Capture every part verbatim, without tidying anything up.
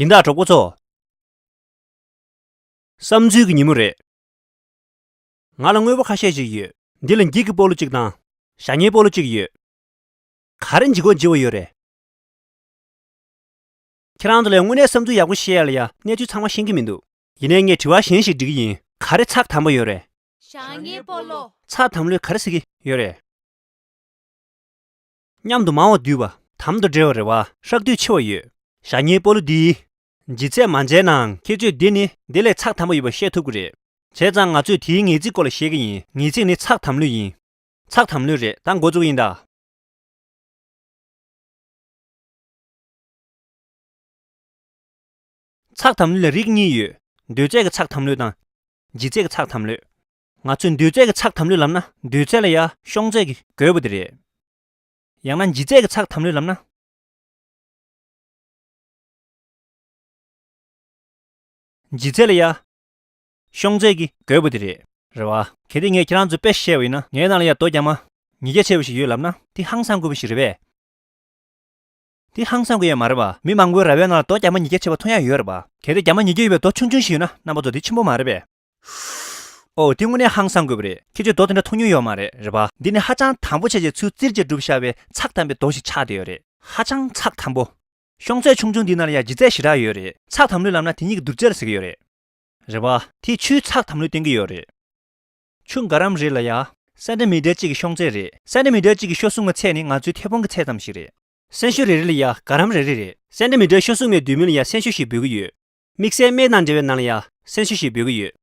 ཡིན་ད་གྲོགས་པོ་ཚོ། བསམ་ཚུལ་གྱི་ཉིན་མོ་རེད། ང་ལ་དངོས་པོ་ཁ་ཤས་ཤིག་ཡོད། འདི་ལ་འགྱིག་གི་སྤོ་ལོ་གཅིག་དང་། ཞྭ་ཉའི་སྤོ་ལོ་གཅིག་ཡོད། ག་རེ་འགྱིག་གོ་འགྱིག་པ་ཡོད་རེད། ཁྱེད་རང་ཚོ་ལ་དངོས་གནས་བསམ་ཚུལ་ཡག་པོ་བཤད་ཡ་ལ་ཡ་གནས་ཚུལ་ཚང་མ་ཤེས་ཀྱི་མི་འདུག་ཡིན་ནའི་ངས་དྲི་བ་གཞན་ཞིག་འདྲི་གི་ཡིན། ག་རེ་ཚགས་དམ་པོ་ཡོད་རེད། ཞྭ་ཉའི་སྤོ་ལོ། ཚགས་དམ་ལོས་ག་རེ་ཟེར་གི་ཡོད་རེད། མཉམ་དུ་མང་བ་འདུས་པ། དམ་དུ་འབྲེལ་བ་རེད་བ། ཧྲག་བསྡུས་ཆེ་བ་ཡོད། ཞྭ་ཉའི་སྤོ་ལོ་འདིའི་ལྗིད་ཚད་མ་འཇལ་ནའང་ཁྱེད་ཚོས་འདི་ནི་འདི་ལས་ཚགས་དམ་པོ་ཡོད་པ་ཤེས་ཐུབ་ཀྱི་རེད། བྱས་ཙང་ང་ཚོས་དེའི་ངེས་ཚིག་སྐོར་ལ་བཤད་ཀྱི་ཡིན། ངེས་ཚིག་ནི་ཚགས་དམ་ལོས་ཡིན། ཚགས་དམ་ལོས་རེད། ད་འགོ་བཙུགས་ཡིན་ད། ཚགས་དམ་ལོས་ལ་རིགས་གཉིས་ཡོད། འདོད་ཚད་ཀྱི་ཚགས་དམ་ལོས་དང་། ལྗིད་ཚད་ཀྱི་ཚགས་དམ་ལོས། ང་ཚོས་འདོད་ཚད་ཀྱི་ཚགས་དམ་ལོས་ལབ་ན་འདོད་ཚད་ལ་ཡ་ཤོང་ཚད་ཀྱི་རྒོད་པོ་དེ་རེད། ཡང་ན་ལྗིད་ཚད་ཀྱི་ཚགས་དམ་ལོས་ལབ་ན། ལྗིད་ཚད་ལ་ཡ། ཤོང་ཚད་ཀྱི་རྒོད་པོ་དེ་རེད། རེད་བ། གལ་ཏེ་ངས་ཁྱེད་རང་ཚོ་དཔེ་བཤད་པ་ཡིན་ན། ངའི་ནང་ལ་ཡ་རྡོ་རྒྱ་མ་ཉིས་བརྒྱ་ཆེ་བ་ཞིག་ཡོད་ལབ་ན་དེ་ཧང་སང་དགོས་པ་ཞིག་རེད་པས། དེ་ཧང་སང་དགོས་ཡ་མ་རེད་པ། མི་མང་པོའི་ར་བའི་ནང་ལ་རྡོ་རྒྱ་མ་ཉིས་བརྒྱ་ཆེ་བ་མཐོང་ཡ་ཡོད་རེད་པ། གལ་ཏེ་རྒྱ་མ་ཉིས་བརྒྱ་ཡོད་པའི་རྡོ་ཆུང་ཆུང་ཞིག་ཡོད་ན་རྣམ་པ་ཚོ་དེ་ཆེན་པོ་མ་རེད་པས། ཨོ་དེ་དངོས་གནས་ཧང་སང་དགོས་པ་རེད། ཁྱེད་ཚོས་རྡོ་དེ་འདྲ་མཐོང་མྱོང་ཡོད་མ་རེད། རེད་པ། འདི་ནི་ཧ་ཅང་དམ་པོ་བྱས་བྱས་ཚུར་བཙིར་བྱས་བསྒྲུབས་བཞག་པའི་ཚགས་དམ་པའི་རྡོ་ཞིག་ཆགས་བསྡད་ཡོད་རེད། ཧ་ཅང་ཚགས་དམ་པོ། ཤོང་ཚད་ཆུང་ཆུང་འདི་ནང་ལ་ཡ་ལྗིད་ཚད་ཞེ་དྲག་ཡོད་རེད། ཚགས་དམ་ལོས་ལབ་ན་དེ་གཉིས་ཀྱི་བསྡུར་ཚད་ལ་ཟེར་གྱི་ཡོད་རེད། རེད་པ། དེས་ཆུའི་ཚགས་དམ་ལོས་སྟོན་གྱི་ཡོད་རེད། ཆུ་ག་རམ་རེ་ལ་ཡ། སེན་ཏི་མི་ཊར་གཅིག་གི་ཤོང་ཚད་རེད། སེན་ཏི་མི་ཊར་གཅིག་གི་ཤོག་ཟུང་གི་ཚད་ནི་ང་ཚོའི་མཐེ་བོང་གི་ཚད་ཙམ་ཞིག་རེད། སྲན་ཤུ་རེ་རེ་ལ་ཡ་ག་རམ་རེ་རེ་རེད། སེན་ཏི་མི་ཊར་ཤོག་ཟུང་མའི་མདུན་མི་ལ་ཡ་སྲན་ཤུ་ཞེས་འབོད་ཀྱི་ཡོད། དམིགས་བསལ་སྨན་དང་འབྲེལ་བའི་ནང་ལ་ཡ་སྲན་ཤུ་ཞེས་འབོད་ཀྱི་ཡོད།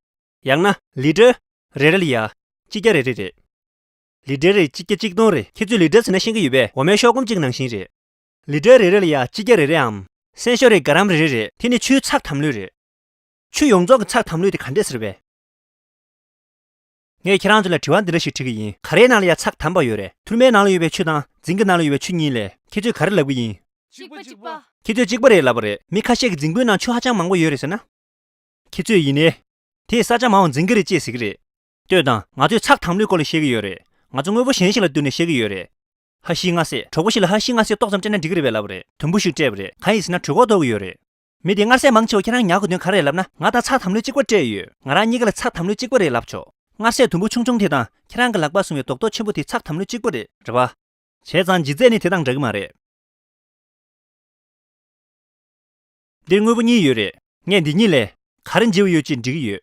ཡང་ན་ལི་ཊར་རེ་རེ་ལ་ཡ་གཅིག་བརྒྱ་རེ་རེ་རེད། ལི་ཊར་རེ་གཅིག་བརྒྱ་གཅིག་སྟོང་རེད། ཁྱེད་ཚོས་ལི་ཊར་ཟེར་ན་ཤེས་ཀྱི་ཡོད་པས། འོ་མའི་ཤོག་སྒམ་གཅིག་ནང་བཞིན་རེད། ལི་ཊར་རེ་རེ་ལ་ཡ་གཅིག་བརྒྱ་རེ་རེའམ། སྲན་ཤུ་རེ་ག་རམ་རེ་རེ་རེད། དེ་ནི་ཆུའི་ཚགས་དམ་ལོས་རེད། ཆུ་ཡོངས་རྫོགས་ཀྱི་ཚགས་དམ་ལོས་དེ་ག་འདྲས་ཟེར་བས། ངས་ཁྱེད་རང་ཚོ་ལ་དྲི་བ་འདི་འདྲ་ཞིག་དྲི་གི་ཡིན། ག་རེའི་ནང་ལ་ཡ་ཚགས་དམ་པ་ཡོད་རེད། ཐུར་མའི་ནང་ལ་ཡོད་པའི་ཆུ་དང་རྫིང་གི་ནང་ལ་ཡོད་པའི་ཆུ་གཉིས་ལས་ཁྱེད་ཚོས་ག་རེ་ལབ་གི་ཡིན། གཅིག་པ་གཅིག་པ། ཁྱེད་ཚོས་གཅིག་པ་རེད་ལབ་པ་རེད། མི་ཁ་ཤས་ཀྱིས་རྫིང་བུའི་ནང་ཆུ་ཧ་ཅང་མང་པོ་ཡོད་རེད་ཟེར་ན། ཁྱེད་ཚོས་ཡིན་ནའི། དེས་ས་ཆ་མང་བ་འཛིང་གི་རེད་ཅེས་ཟེར་གི་རེད། ལྟོས་དང་། ང་ཚོས་ཚགས་དམ་ལོའི་སྐོར་ལ་བཤད་ཀྱི་ཡོད་རེད། ང་ཚོ་དངོས་པོ་གཞན་ཞིག་ལ་བསྟུན་ནས་བཤད་ཀྱི་ཡོད་རེད། ཧ་ཤི་ང་སེ། གྲོགས་པོ་ཞིག་ལ་ཧ་ཤི་ང་སེ་ཏོག་ཙམ་སྤྲད་ན་འགྲིག་གི་རེད་པས་ལབ་རེད། དུམ་བུ་ཞིག་སྤྲད་པ་རེད། གང་ཡིན་ཟེར་ན་གྲོད་ཁོག་ལྟོགས་ཀྱི་ཡོད་རེད། མི་དེ་མངར་ཟས་མང་ཆེ་བ་ཁྱེད་རང་ཉར་དགོས་དོན་ག་རེ་རེད་ལབ་ན། ང་དང་ཚགས་དམ་ལོའི་གཅིག་པ་སྤྲད་ཡོད། ང་རང་གཉིས་ཀ་ལ་ཚགས་དམ་ལོའི་གཅིག་པ་རེད་ལབ་ཆོག་མངར་ཟས་དུམ་བུ་ཆུང་ཆུང་དེ་དང་ཁྱེད་རང་གི་ལག་པ་བཟུང་བའི་རྡོག་རྡོག་ཆེན་པོ་དེ་ཚགས་དམ་ལོའི་གཅིག་པ་རེད། རེད་པ། བྱས་ཙང་ལྗིད་ཚད་ནི་དེ་དང་འདྲ་གི་མ་རེད། འདིར་དངོས་པོ་གཉིས་ཡོད་རེད། ངས་འདི་གཉིས་ལས་ག་རེ་ལྗིད་པོ་ཡོད་ཅེས་འདྲི་གི་ཡོད།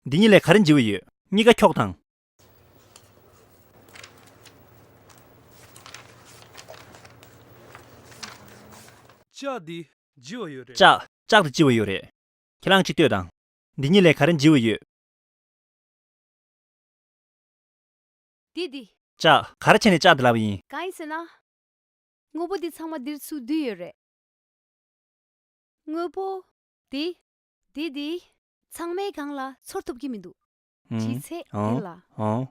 འདི་གཉིས་ལས་ག་རེ་ལྗིད་པོ་ཡོད། གཉིས་ཀ་འཁྱོག་དང་། ལྕགས་འདི་ལྗིད་པོ་ཡོད་རེད། ལྕགས། ལྕགས་དེ་ལྗིད་པོ་ཡོད་རེད། ཁྱེད་རང་གཅིག་ལྟོས་དང་། འདི་གཉིས་ལས་ག་རེ་ལྗིད་པོ་ཡོད། འདི་འདི། ལྕགས། ག་རེ་བྱས་ནས་ལྕགས་དེ་ལབ་པ་ཡིན། གང་ཡིན་ཟེར་ན། དངོས་པོ་འདི་ཚང་མ་འདིར་ཚུར་བསྡུས་ཡོད་རེད། དངོས་པོ། འདི། འདི་འདི། ཚང་མའི་སྒང་ལ་ཚོར་ཐུབ་ཀྱི་མི་འདུག་ཨང་། ལྗིད་ཚད་ཨང་།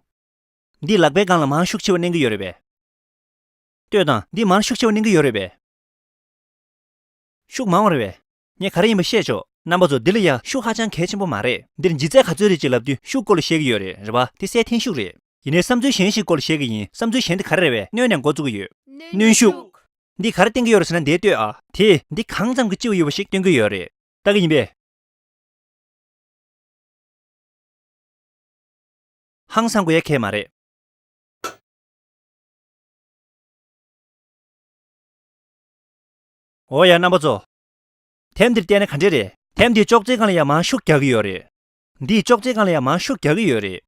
འདི་ལ། ཨང་། འདི་ལག་པའི་སྒང་ལ་མང་ཤུགས་ཆེ་བ་གནོན་གྱི་ཡོད་རེད་པས། ལྟོས་དང་། འདི་མང་ཤུགས་ཆེ་བ་གནོན་གྱི་ཡོད་རེད་པས། ཤུགས་མང་བ་རེད་པས། ངས་ག་རེ་ཡིན་པ་བཤད་ཆོག་རྣམ་པ་ཚོ། འདི་ལ་ཡ་ཤུགས་ཧ་ཅང་གལ་ཆེན་པོ་མ་རེད། འདིར་ལྗིད་ཚད་ག་ཚོད་རེད་ཅེས་ལབ་དུས་ཤུགས་སྐོར་ལ་བཤད་ཀྱི་ཡོད་རེད། རེད་པ། དེ་སའི་འཐེན་ཤུགས་རེད། ཡིན་ནའི་བསམ་ཚུལ་གཞན་ཞིག་སྐོར་ལ་བཤད་ཀྱི་ཡིན། བསམ་ཚུལ་གཞན་དེ་ག་རེ་རེད་པས། གནོན་ནས་འགོ་བཙུགས་ཀྱི་ཡོད། གནོན་ཤུགས། འདི་ག་རེ་སྟོན་གྱི་ཡོད་རེད་ཟེར་ན་འདིར་ལྟོས་ཨ། དེས་འདི་གང་ཙམ་གྱི་ལྕི་བ་ཡོད་པ་ཞིག་སྟོན་གྱི་ཡོད་རེད། ལྟ་གི་ཡིན་པས། ཧང་སང་དགོས་ཡ་གང་ཡང་མ་རེད། འོ་ཡ་རྣམ་པ་ཚོ། དེབ་འདིར་བལྟས་ན་ག་འདྲས་རེད། དེབ་འདིའི་ཅོག་ཙེའི་སྒང་ལ་ཡ་མང་ཤུགས་རྒྱག་གི་ཡོད་རེད། འདིའི་ཅོག་ཙེའི་སྒང་ལ་ཡ་མང་ཤུགས་རྒྱག་གི་ཡོད་རེད།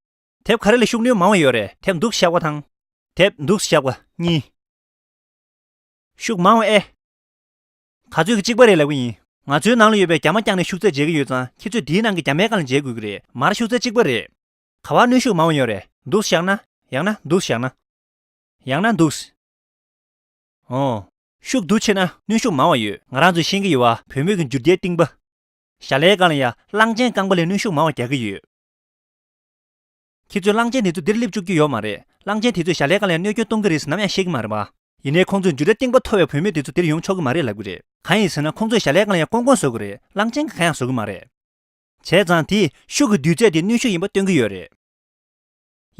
དེབ་ག་རེ་ལ་ཤུགས་སྣོན་མང་བ་ཡོད་རེད། དེབ་འདུག་བཞག་པ་དང་། དེབ་འདུག་བཞག་པ་གཉིས། ཤུགས་མང་བ་ཨེ། ག་ཚོད་ཀྱི་གཅིག་པ་རེད་ལབ་གི་ཡིན། ང་ཚོའི་ནང་ལ་ཡོད་པའི་རྒྱ་མ་བརྐྱངས་ནས་ཤུགས་ཚད་འཇལ་གྱི་ཡོད་ཙང་། ཁྱེད་ཚོས་དེའི་ནང་གི་རྒྱ་མའི་སྒང་ལ་འཇལ་དགོས་ཀྱི་རེད། མར་ཤུགས་ཚད་གཅིག་པ་རེད། ག་པར་གནོན་ཤུགས་མང་བ་ཡོད་རེད། འདུག་བཞག་ན། ཡང་ན་འདུག་བཞག་ན། ཡང་ན་འདུག་འོ། ཤུགས་འདུག་ཆེ་ན་གནོན་ཤུགས་མང་བ་ཡོད། ང་རང་ཚོས་ཤེས་ཀྱི་ཡོད་པ། བུད་མེད་ཀྱི་འགྱུར་རྡོའི་རྟིང་པ། ཞྭ་ལའི་སྒང་ལ་ཡ་གླང་ཆེན་རྐང་པ་ལས་གནོན་ཤུགས་མང་བ་རྒྱག་གི་ཡོད། ཁྱེད་ཚོས་གླང་ཆེན་དེ་ཚོ་འདིར་སླེབས་བཅུག་རྒྱུ་ཡོད་མ་རེད། གླང་ཆེན་དེ་ཚོས་ཞྭ་ལའི་སྒང་ལ་ཡ་གནོད་སྐྱོན་གཏོང་གི་རེད་ཟེར་ནམ་ཡང་བཤད་ཀྱི་མ་རེད་པ། ཡིན་ནའི་ཁོང་ཚོས་འགྱུར་རྡོའི་རྟིང་པ་མཐོ་བའི་བུད་མེད་དེ་ཚོ་འདིར་ཡོང་ཆོག་གི་མ་རེད་ལབ་ཀྱི་རེད། གང་ཡིན་ཟེར་ན་ཁོང་ཚོས་ཞྭ་ལའི་སྒང་ལ་ཡ་ཀོང་ཀོང་བཟོ་གི་རེད། གླང་ཆེན་གྱིས་གང་ཡང་བཟོ་གི་མ་རེད། བྱས་ཙང་དེས་ཤུགས་ཀྱི་འདུས་ཚད་དེ་གནོན་ཤུགས་ཡིན་པ་སྟོན་གྱི་ཡོད་རེད།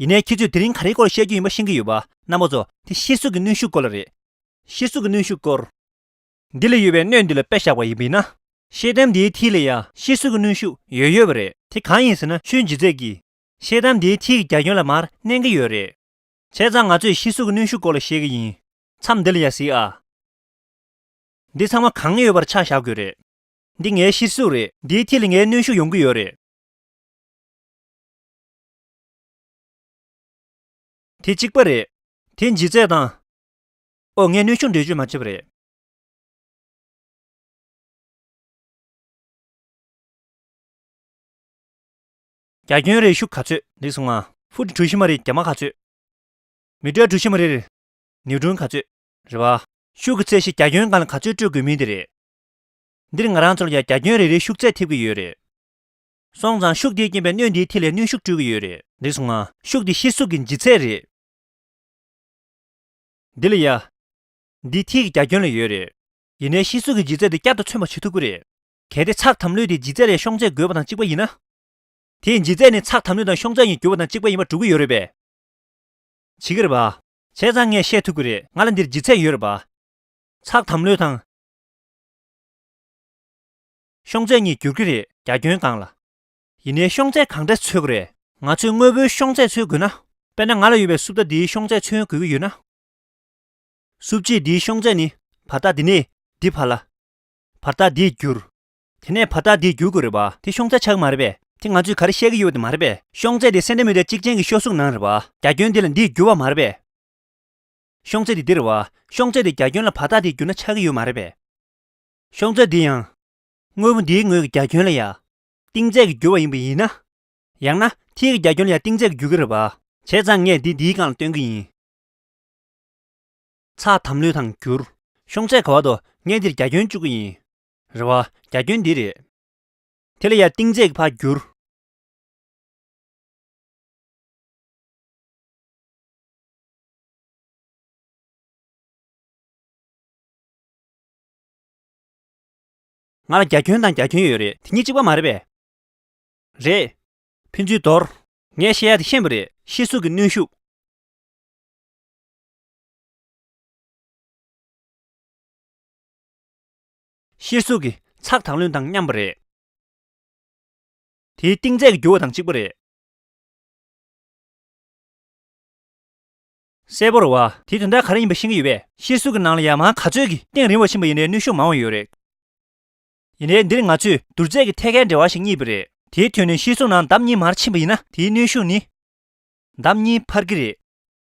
ཡིན་ནའི་ཁྱེད་ཚོས་དེ་རིང་ག་རེའི་སྐོར་བཤད་རྒྱུ་ཡིན་པ་ཤེས་ཀྱི་ཡོད་པ། རྣམ་པ་ཚོ། དེ་གཤེར་གཟུགས་ཀྱི་གནོན་ཤུགས་སྐོར་ལ་རེད། གཤེར་གཟུགས་ཀྱི་གནོན་ཤུགས་སྐོར། འདི་ལ་ཡོད་པའི་སྣོད་འདི་ལ་དཔེ་བཞག་པ་ཡིན་པས་ན། ཤེལ་དམ་འདིའི་མཐིལ་ལ་ཡང་གཤེར་གཟུགས་ཀྱི་གནོན་ཤུགས་ཡོད་ཡོད་པ་རེད། དེ་གང་ཡིན་ཟེར་ན། ཆུའི་ལྗིད་ཚད་ཀྱིས་ཤེལ་དམ་འདིའི་མཐིལ་གྱི་རྒྱ་ཁྱོན་ལ་མར་མནན་གྱི་ཡོད་རེད། བྱས་ཙང་ང་ཚོས་གཤེར་གཟུགས་ཀྱི་གནོན་ཤུགས་སྐོར་ལ་བཤད་ཀྱི་ཡིན། མཚམས་འདི་ལ་ཡ་གཟིགས་ཨ། འདི་ཚང་མ་གང་ཡོད་པར་ཆ་བཞག་དགོས་རེད། འདི་ངའི་གཤེར་གཟུགས་རེད། འདིའི་མཐིལ་ལ་ངའི་གནོན་ཤུགས་ཡོང་གི་ཡོད་རེད། དེ་གཅིག་པ་རེད། དེ་ལྗིད་ཚད་དང་། ཨོ། ངས་གནོན་ཤུགས་འགྲེལ་བརྗོད་མ་བྱས་པ་རེད། རྒྱ་ཁྱོན་རེར་ཤུགས་ག་ཚོད་འདི་སོང་ང་། ཕུཊ་གྲུ་བཞི་མ་རེར་རྒྱ་མ་ག་ཚོད། མི་ཊར་གྲུ་བཞི་མ་རེར་ནིའུ་ཊོན་ག་ཚོད། རེད་བ། ཤུགས་ཀྱི་ཚད་གཞི་རྒྱ་ཁྱོན་སྒང་ལ་ག་ཚོད་སྤྲོད་དགོས་མིན་དེ་རེད། འདིར་ང་རང་ཚོ་ལ་ཡང་རྒྱ་ཁྱོན་རེ་རེའི་ཤུགས་ཚད་ཐེབས་ཀྱི་ཡོད་རེད། སོང་ཙང་ཤུགས་དེས་རྐྱེན་པས་སྣོད་འདིའི་མཐིལ་ལ་གནོན་ཤུགས་སྤྲོད་ཀྱི་ཡོད་རེད། འདི་སོང་ང་། ཤུགས་འདི་གཤེར་གཟུགས་ཀྱི་ལྗིད་ཚད་རེད། འདི་ལ་ཡ། འདི་མཐིལ་གྱི་རྒྱ་ཁྱོན་ལ་ཡོད་རེད། ཡིན་ནའི་གཤེར་གཟུགས་ཀྱི་ལྗིད་ཚད་དེ་བསྐྱར་དུ་མཚོན་པ་བྱེད་ཐུབ་ཀྱི་རེད། གལ་ཏེ་ཚགས་དམ་ལྷོད་དེ་ལྗིད་ཚད་ལས་ཤོང་ཚད་རྒོད་པ་དང་གཅིག་པ་ཡིན་ན། དེའི་ལྗིད་ཚད་ནི་ཚགས་དམ་ལྷོད་དང་ཤོང་ཚད་གཉིས་རྒོད་པ་དང་གཅིག་པ་ཡིན་པ་སྒྲུབ་ཀྱི་ཡོད་རེད་པས། བྱེད་ཀྱི་རེད་པ། བྱས་ཙང་ངས་བཤད་ཐུབ་ཀྱི་རེད། ང་ལ་འདིར་ལྗིད་ཚད་ཡོད་རེད་པ། ཚགས་དམ་ལྷོད་དང་། ཤོང་ཚད་གཉིས་འགྱུར་གྱི་རེད། རྒྱ་ཁྱོན་སྒང་ལ། ཡིན་ནའི་ཤོང་ཚད་གང་འདྲ་འཚོལ་དགོས་རེད། ང་ཚོས་དངོས་པོའི་ཤོང་ཚད་འཚོལ་དགོས་ན། དཔེར་ན་ང་ལ་ཡོད་པའི་སུབ་རྟ་འདིའི་ཤོང་ཚད་མཚོན་དགོས་ཀྱི་ཡོད་ན། སུབ་ཆས་འདིའི་ཤོང་ཚད་ནི་བར་ཐག་འདི་ནས་འདི་བར་ལ། བར་ཐག་འདིས་བསྒྱུར། དེ་ནས་བར་ཐག་འདིས་བསྒྱུར་དགོས་རེད་པ། དེ་ཤོང་ཚད་ཆགས་ཀྱི་མ་རེད་པས། དེ་ང་ཚོས་ག་རེ་བཤད་ཀྱི་ཡོད་པ་དེ་མ་རེད་པས། ཤོང་ཚད་དེ་སེན་ཏི་མི་ཊར་གཅིག་ཅན་གྱི་ཤོག་གཟུགས་ནང་རེད་པ། རྒྱ་ཁྱོན་འདི་ལ་འདིས་བསྒྱུར་བ་མ་རེད་པས། ཤོང་ཚད་དེ་འདི་རེད་པ། ཤོང་ཚད་དེ་རྒྱ་ཁྱོན་ལ་བར་ཐག་དེས་བསྒྱུར་ན་ཆགས་ཀྱི་ཡོད་མ་རེད་པས། ཤོང་ཚད་འདི་ཡང་། དངོས་པོ་འདིའི་ངོས་ཀྱི་རྒྱ་ཁྱོན་ལ་ཡ། གཏིང་ཚད་ཀྱིས་བསྒྱུར་བ་ཡིན་པ་ཡིན་ན། ཡང་ན་མཐིལ་གྱི་རྒྱ་ཁྱོན་ལ་ཡ་གཏིང་ཚད་ཀྱིས་བསྒྱུར་གྱི་རེད་པ། བྱས་ཙང་ངས་འདི་འདིའི་སྒང་ལ་སྟོན་གྱི་ཡིན། ཚགས་དམ་ལྷོད་དང་འགྱུར། ཤོང་ཚད་ག་བ་དོ། ངས་འདིར་རྒྱ་ཁྱོན་བཅུག་གི་ཡིན། རེད་པ། རྒྱ་ཁྱོན་འདི་རེད། དེ་ལ་ཡ་གཏིང་ཚད་ཀྱིས་ཕར་བསྒྱུར། ང་ལ་རྒྱ་ཁྱོན་དང་རྒྱ་ཁྱོན་ཡོད་རེད། དེ་གཉིས་གཅིག་པ་མ་རེད་པས། རེད། ཕན་ཚུན་དོར། ངས་བཤད་ཡ་དེ་ཤེས་པ་རེད། གཤེར་གཟུགས་ཀྱི་གནོན་ཤུགས། གཤེར་གཟུགས་ཀྱི་ཚགས་དང་ལྷོད་དང་མཉམ་པ་རེད། དེའི་གཏིང་ཚད་ཀྱིས་བསྒྱུར་བ་དང་གཅིག་པ་རེད། གསལ་པོ་རེད་པ། དེའི་དོན་དག་ག་རེ་ཡིན་པ་ཤེས་ཀྱི་ཡོད་པས། གཤེར་གཟུགས་ཀྱི་ནང་ལ་ཡ་མར་ག་ཚོད་ཀྱིས་གཏིང་རིང་བ་ཕྱིན་པ་ཡིན་ནའི་གནོན་ཤུགས་མང་བ་ཡོད་རེད། ཡིན་ནའི་འདིར་ང་ཚོས་བསྡུར་ཚད་ཀྱི་ཐད་ཀའི་འབྲེལ་བ་ཞིག་རྙེད་པ་རེད། དེའི་དོན་ནི་གཤེར་གཟུགས་ནང་འདབ་གཉིས་མར་ཕྱིན་པ་ཡིན་ན་དེའི་གནོན་ཤུགས་ནི། འདབ་གཉིས་འཕར་གྱི་རེད།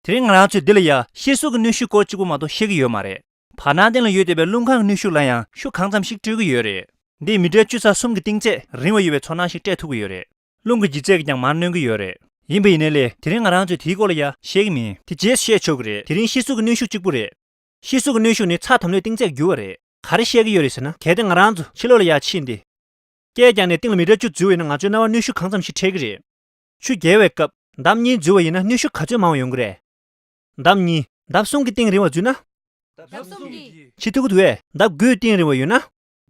དེ་རིང་ང་རང་ཚོས་འདི་ལ་ཡ་གཤེར་གཟུགས་ཀྱི་གནོན་ཤུགས་སྐོར་གཅིག་པོ་མ་གཏོགས་ཤེས་ཀྱི་ཡོད་མ་རེད། བར་སྣང་སྟེང་ལ་ཡོད་བསྡད་པའི་རླུང་ཁམས་ཀྱི་གནོན་ཤུགས་ལ་ཡང་ཤུགས་གང་ཙམ་ཞིག་སྤྲོད་ཀྱི་ཡོད་རེད། འདིས་མི་ཊར་བཅུ་ཚེག་གསུམ་གྱི་གཏིང་ཚད་རིང་བ་ཡོད་པའི་ཚོར་སྣང་ཞིག་སྤྲད་ཐུབ་ཀྱི་ཡོད་རེད། རླུང་གི་ལྗིད་ཚད་ཀྱིས་ཀྱང་མར་གནོན་གྱི་ཡོད་རེད། ཡིན་པ་ཡིན་ནའི་ལས་དེ་རིང་ང་རང་ཚོས་དེའི་སྐོར་ལ་ཡ་བཤད་ཀྱི་མིན། དེ་རྗེས་བཤད་ཆོག་གི་རེད། དེ་རིང་གཤེར་གཟུགས་ཀྱི་གནོན་ཤུགས་གཅིག་པུ་རེད། གཤེར་གཟུགས་ཀྱི་གནོན་ཤུགས་ནི་ཚགས་དམ་ལྷོད་གཏིང་ཚད་བསྒྱུར་བ་རེད། ག་རེ་བཤད་ཀྱི་ཡོད་རེད་ཟེར་ན། གལ་ཏེ་ང་རང་ཚོ་ཕྱི་ལོགས་ལ་ཡར་ཕྱིན་ཏེ། སྐས་བརྒྱབ་ནས་གཏིང་ལ་མི་ཊར་བཅུ་འཛུལ་བ་ཡིན་ན་ང་ཚོའི་རྣ་བར་གནོན་ཤུགས་གང་ཙམ་ཞིག་འཕྲད་ཀྱི་རེད། ཆུ་བརྒལ་བའི་སྐབས་ལྡབ་གཉིས་འཛུལ་བ་ཡིན་ན་གནོན་ཤུགས་ག་ཚོད་མང་བ་ཡོང་གི་རེད། ལྡབ་གཉིས། ལྡབ་གསུམ་གྱི་གཏིང་རིང་བ་འཛུལ་ན། ལྡབ་གསུམ་གྱི། ཆེ་ཐུག་གི་འདུག་གས། ལྡབ་དགུའི་གཏིང་རིང་བ་ཡོད་ན།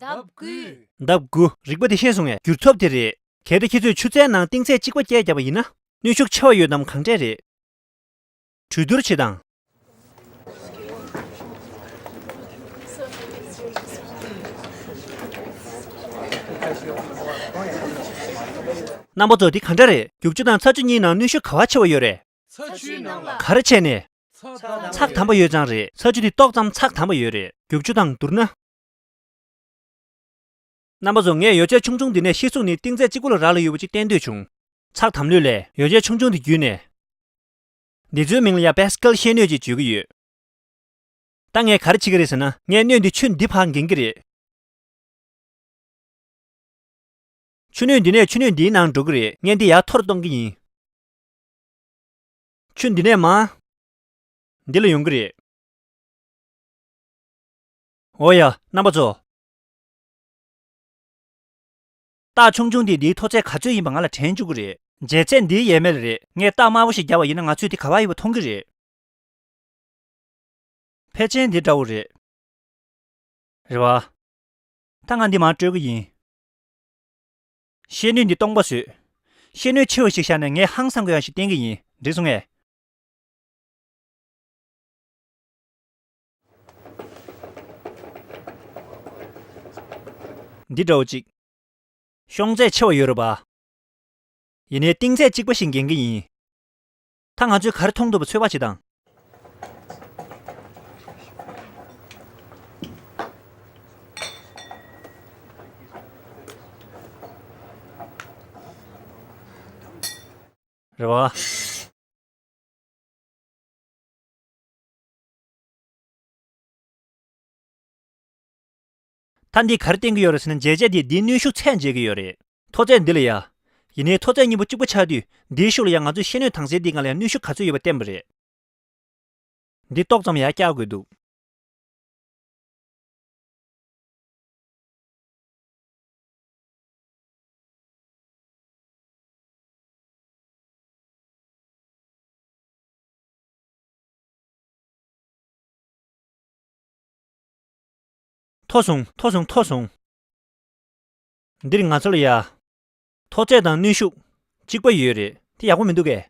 ལྡབ་དགུ། ལྡབ་དགུ། རིག་པ་དེ་ཤེས་སོང་ངས། བསྒྱུར་ཐབས་དེ་རེད། གལ་ཏེ་ཁྱེད་ཚོས་ཆུ་ཚན་ནང་གཏིང་ཚད་གཅིག་པ་སྐས་བརྒྱབ་པ་ཡིན་ན། གནོན་ཤུགས་ཆེ་བ་ཡོད་དམ་གང་འདྲས་རེད། གྲོས་བསྡུར་བྱེད་དང་། རྣམ་པ་ཚོ། འདི་ག་འདྲ་རེད། རྒྱུག་ཆུ་དང་ཚྭ་ཆུ་གཉིས་ནང་གནོན་ཤུགས་ག་པར་ཆེ་བ་ཡོད་རེད། ཚྭ་ཆུའི་ནང་ལ། ག་རེ་བྱས་ནས། ཚྭ་དམ་པ་ཡོད་ཙང་རེད། ཚྭ་ཆུ་འདི་ཏོག་ཙམ་ཚྭ་དམ་པ་ཡོད་རེད། རྒྱུག་ཆུ་དང་བསྡུར་ན། རྣམ་པ་ཚོ། ངས་ཡོ་བྱད་ཆུང་ཆུང་འདི་ནས་གཤེར་གཟུགས་ནི་གཏིང་ཚད་གཅིག་པུ་ལ་རག་ལས་ཡོད་པ་ཅིག་བསྟན་འདོད་བྱུང་། ཚགས་དམ་ལྷོད་ལས་ཡོ་བྱད་ཆུང་ཆུང་འདི་བརྒྱུད་ནས། འདི་ཚོའི་མིང་ལ་ཡང་པེ་སི་ཀལ་ཤེལ་སྣོད་ཅེས་བརྗོད་ཀྱི་ཡོད། ད་ངས་ག་རེ་བྱེད་ཀྱི་རེད་ཟེར་ན། ངས་སྣོད་འདི་ཆུ་འདི་ཕར་འགེངས་ཀྱི་རེད། ཆུ་སྣོད་འདི་ནས་ཆུ་སྣོད་འདིའི་ནང་འགྲོ་གི་རེད། ངས་འདི་ཡར་འཐོར་གཏོང་གི་ཡིན། ཆུ་འདི་ནས་མར། འདི་ལ་ཡོང་གི་རེད། འོ་ཡ། རྣམ་པ་ཚོ། རྟགས་ཆུང་ཆུང་དེ་འདིའི་མཐོ་ཚད་ག་ཚོད་ཡིན་པ་ང་ལ་དྲན་བཅུག་གི་རེད། འཇལ་ཚད་འདིའི་ཡས་མས་ལ་རེད། ངས་རྟགས་དམར་པོ་ཞིག་བརྒྱབ་པ་ཡིན་ན་ང་ཚོས་དེ་ག་པར་ཡོད་པ་མཐོང་གི་རེད། ཕལ་ཆེར་འདི་འདྲ་བོ་རེད། རེད་བ། ད་ང་འདི་མར་སྤྲོད་ཀྱི་ཡིན། ཤེལ་སྣོད་འདི་སྟོང་པ་བཟོས། ཤེལ་སྣོད་ཆེ་བ་ཞིག་བཞག་ནས་ངས་ཧང་སང་དགོས་ཡག་ཞིག་བསྟན་གྱི་ཡིན། འགྲིག་སོང་ངས། འདི་འདྲ་བོ་ཅིག་ཤོང་ཚད་ཆེ་བ་ཡོད་རེད་པ། ཡིན་ནའི་གཏིང་ཚད་གཅིག་པ་ཞིག་འགེངས་ཀྱི་ཡིན། ད་ང་ཚོས་ག་རེ་མཐོང་ཐུབ་པ་ཚོད་དཔག་བྱེད་དང་། རེད་བ། ད་འདིས་ག་རེ་བསྟན་གྱི་ཡོད་རེད་ཟེར་ན། འཇལ་ཆས་འདིས་འདིའི་གནོན་ཤུགས་ཚད་འཇལ་གྱི་ཡོད་རེད། མཐོ་ཚད་འདི་ལ་ཡ། ཡིན་ནའི་མཐོ་ཚད་གཉིས་པོ་གཅིག་པ་ཆགས་དུས། འདིའི་ཤུགས་ལ་ཡ་ང་ཚོས་ཤེལ་སྣོད་དྭངས་གསལ་འདིའི་སྒང་ལ་ཡ་གནོན་ཤུགས་ག་ཚོད་ཡོད་པ་བསྟན་པ་རེད། འདི་ཏོག་ཙམ་ཡར་བཀྱག་དགོས་འདུག་མཐོ་སོང་། མཐོ་སོང་། མཐོ་སོང་། འདིར་ང་ཚོ་ལ་ཡ། མཐོ་ཚད་དང་གནོན་ཤུགས་གཅིག་པ་ཡོད་རེད། དེ་ཡག་པོ་མི་འདུག་གས།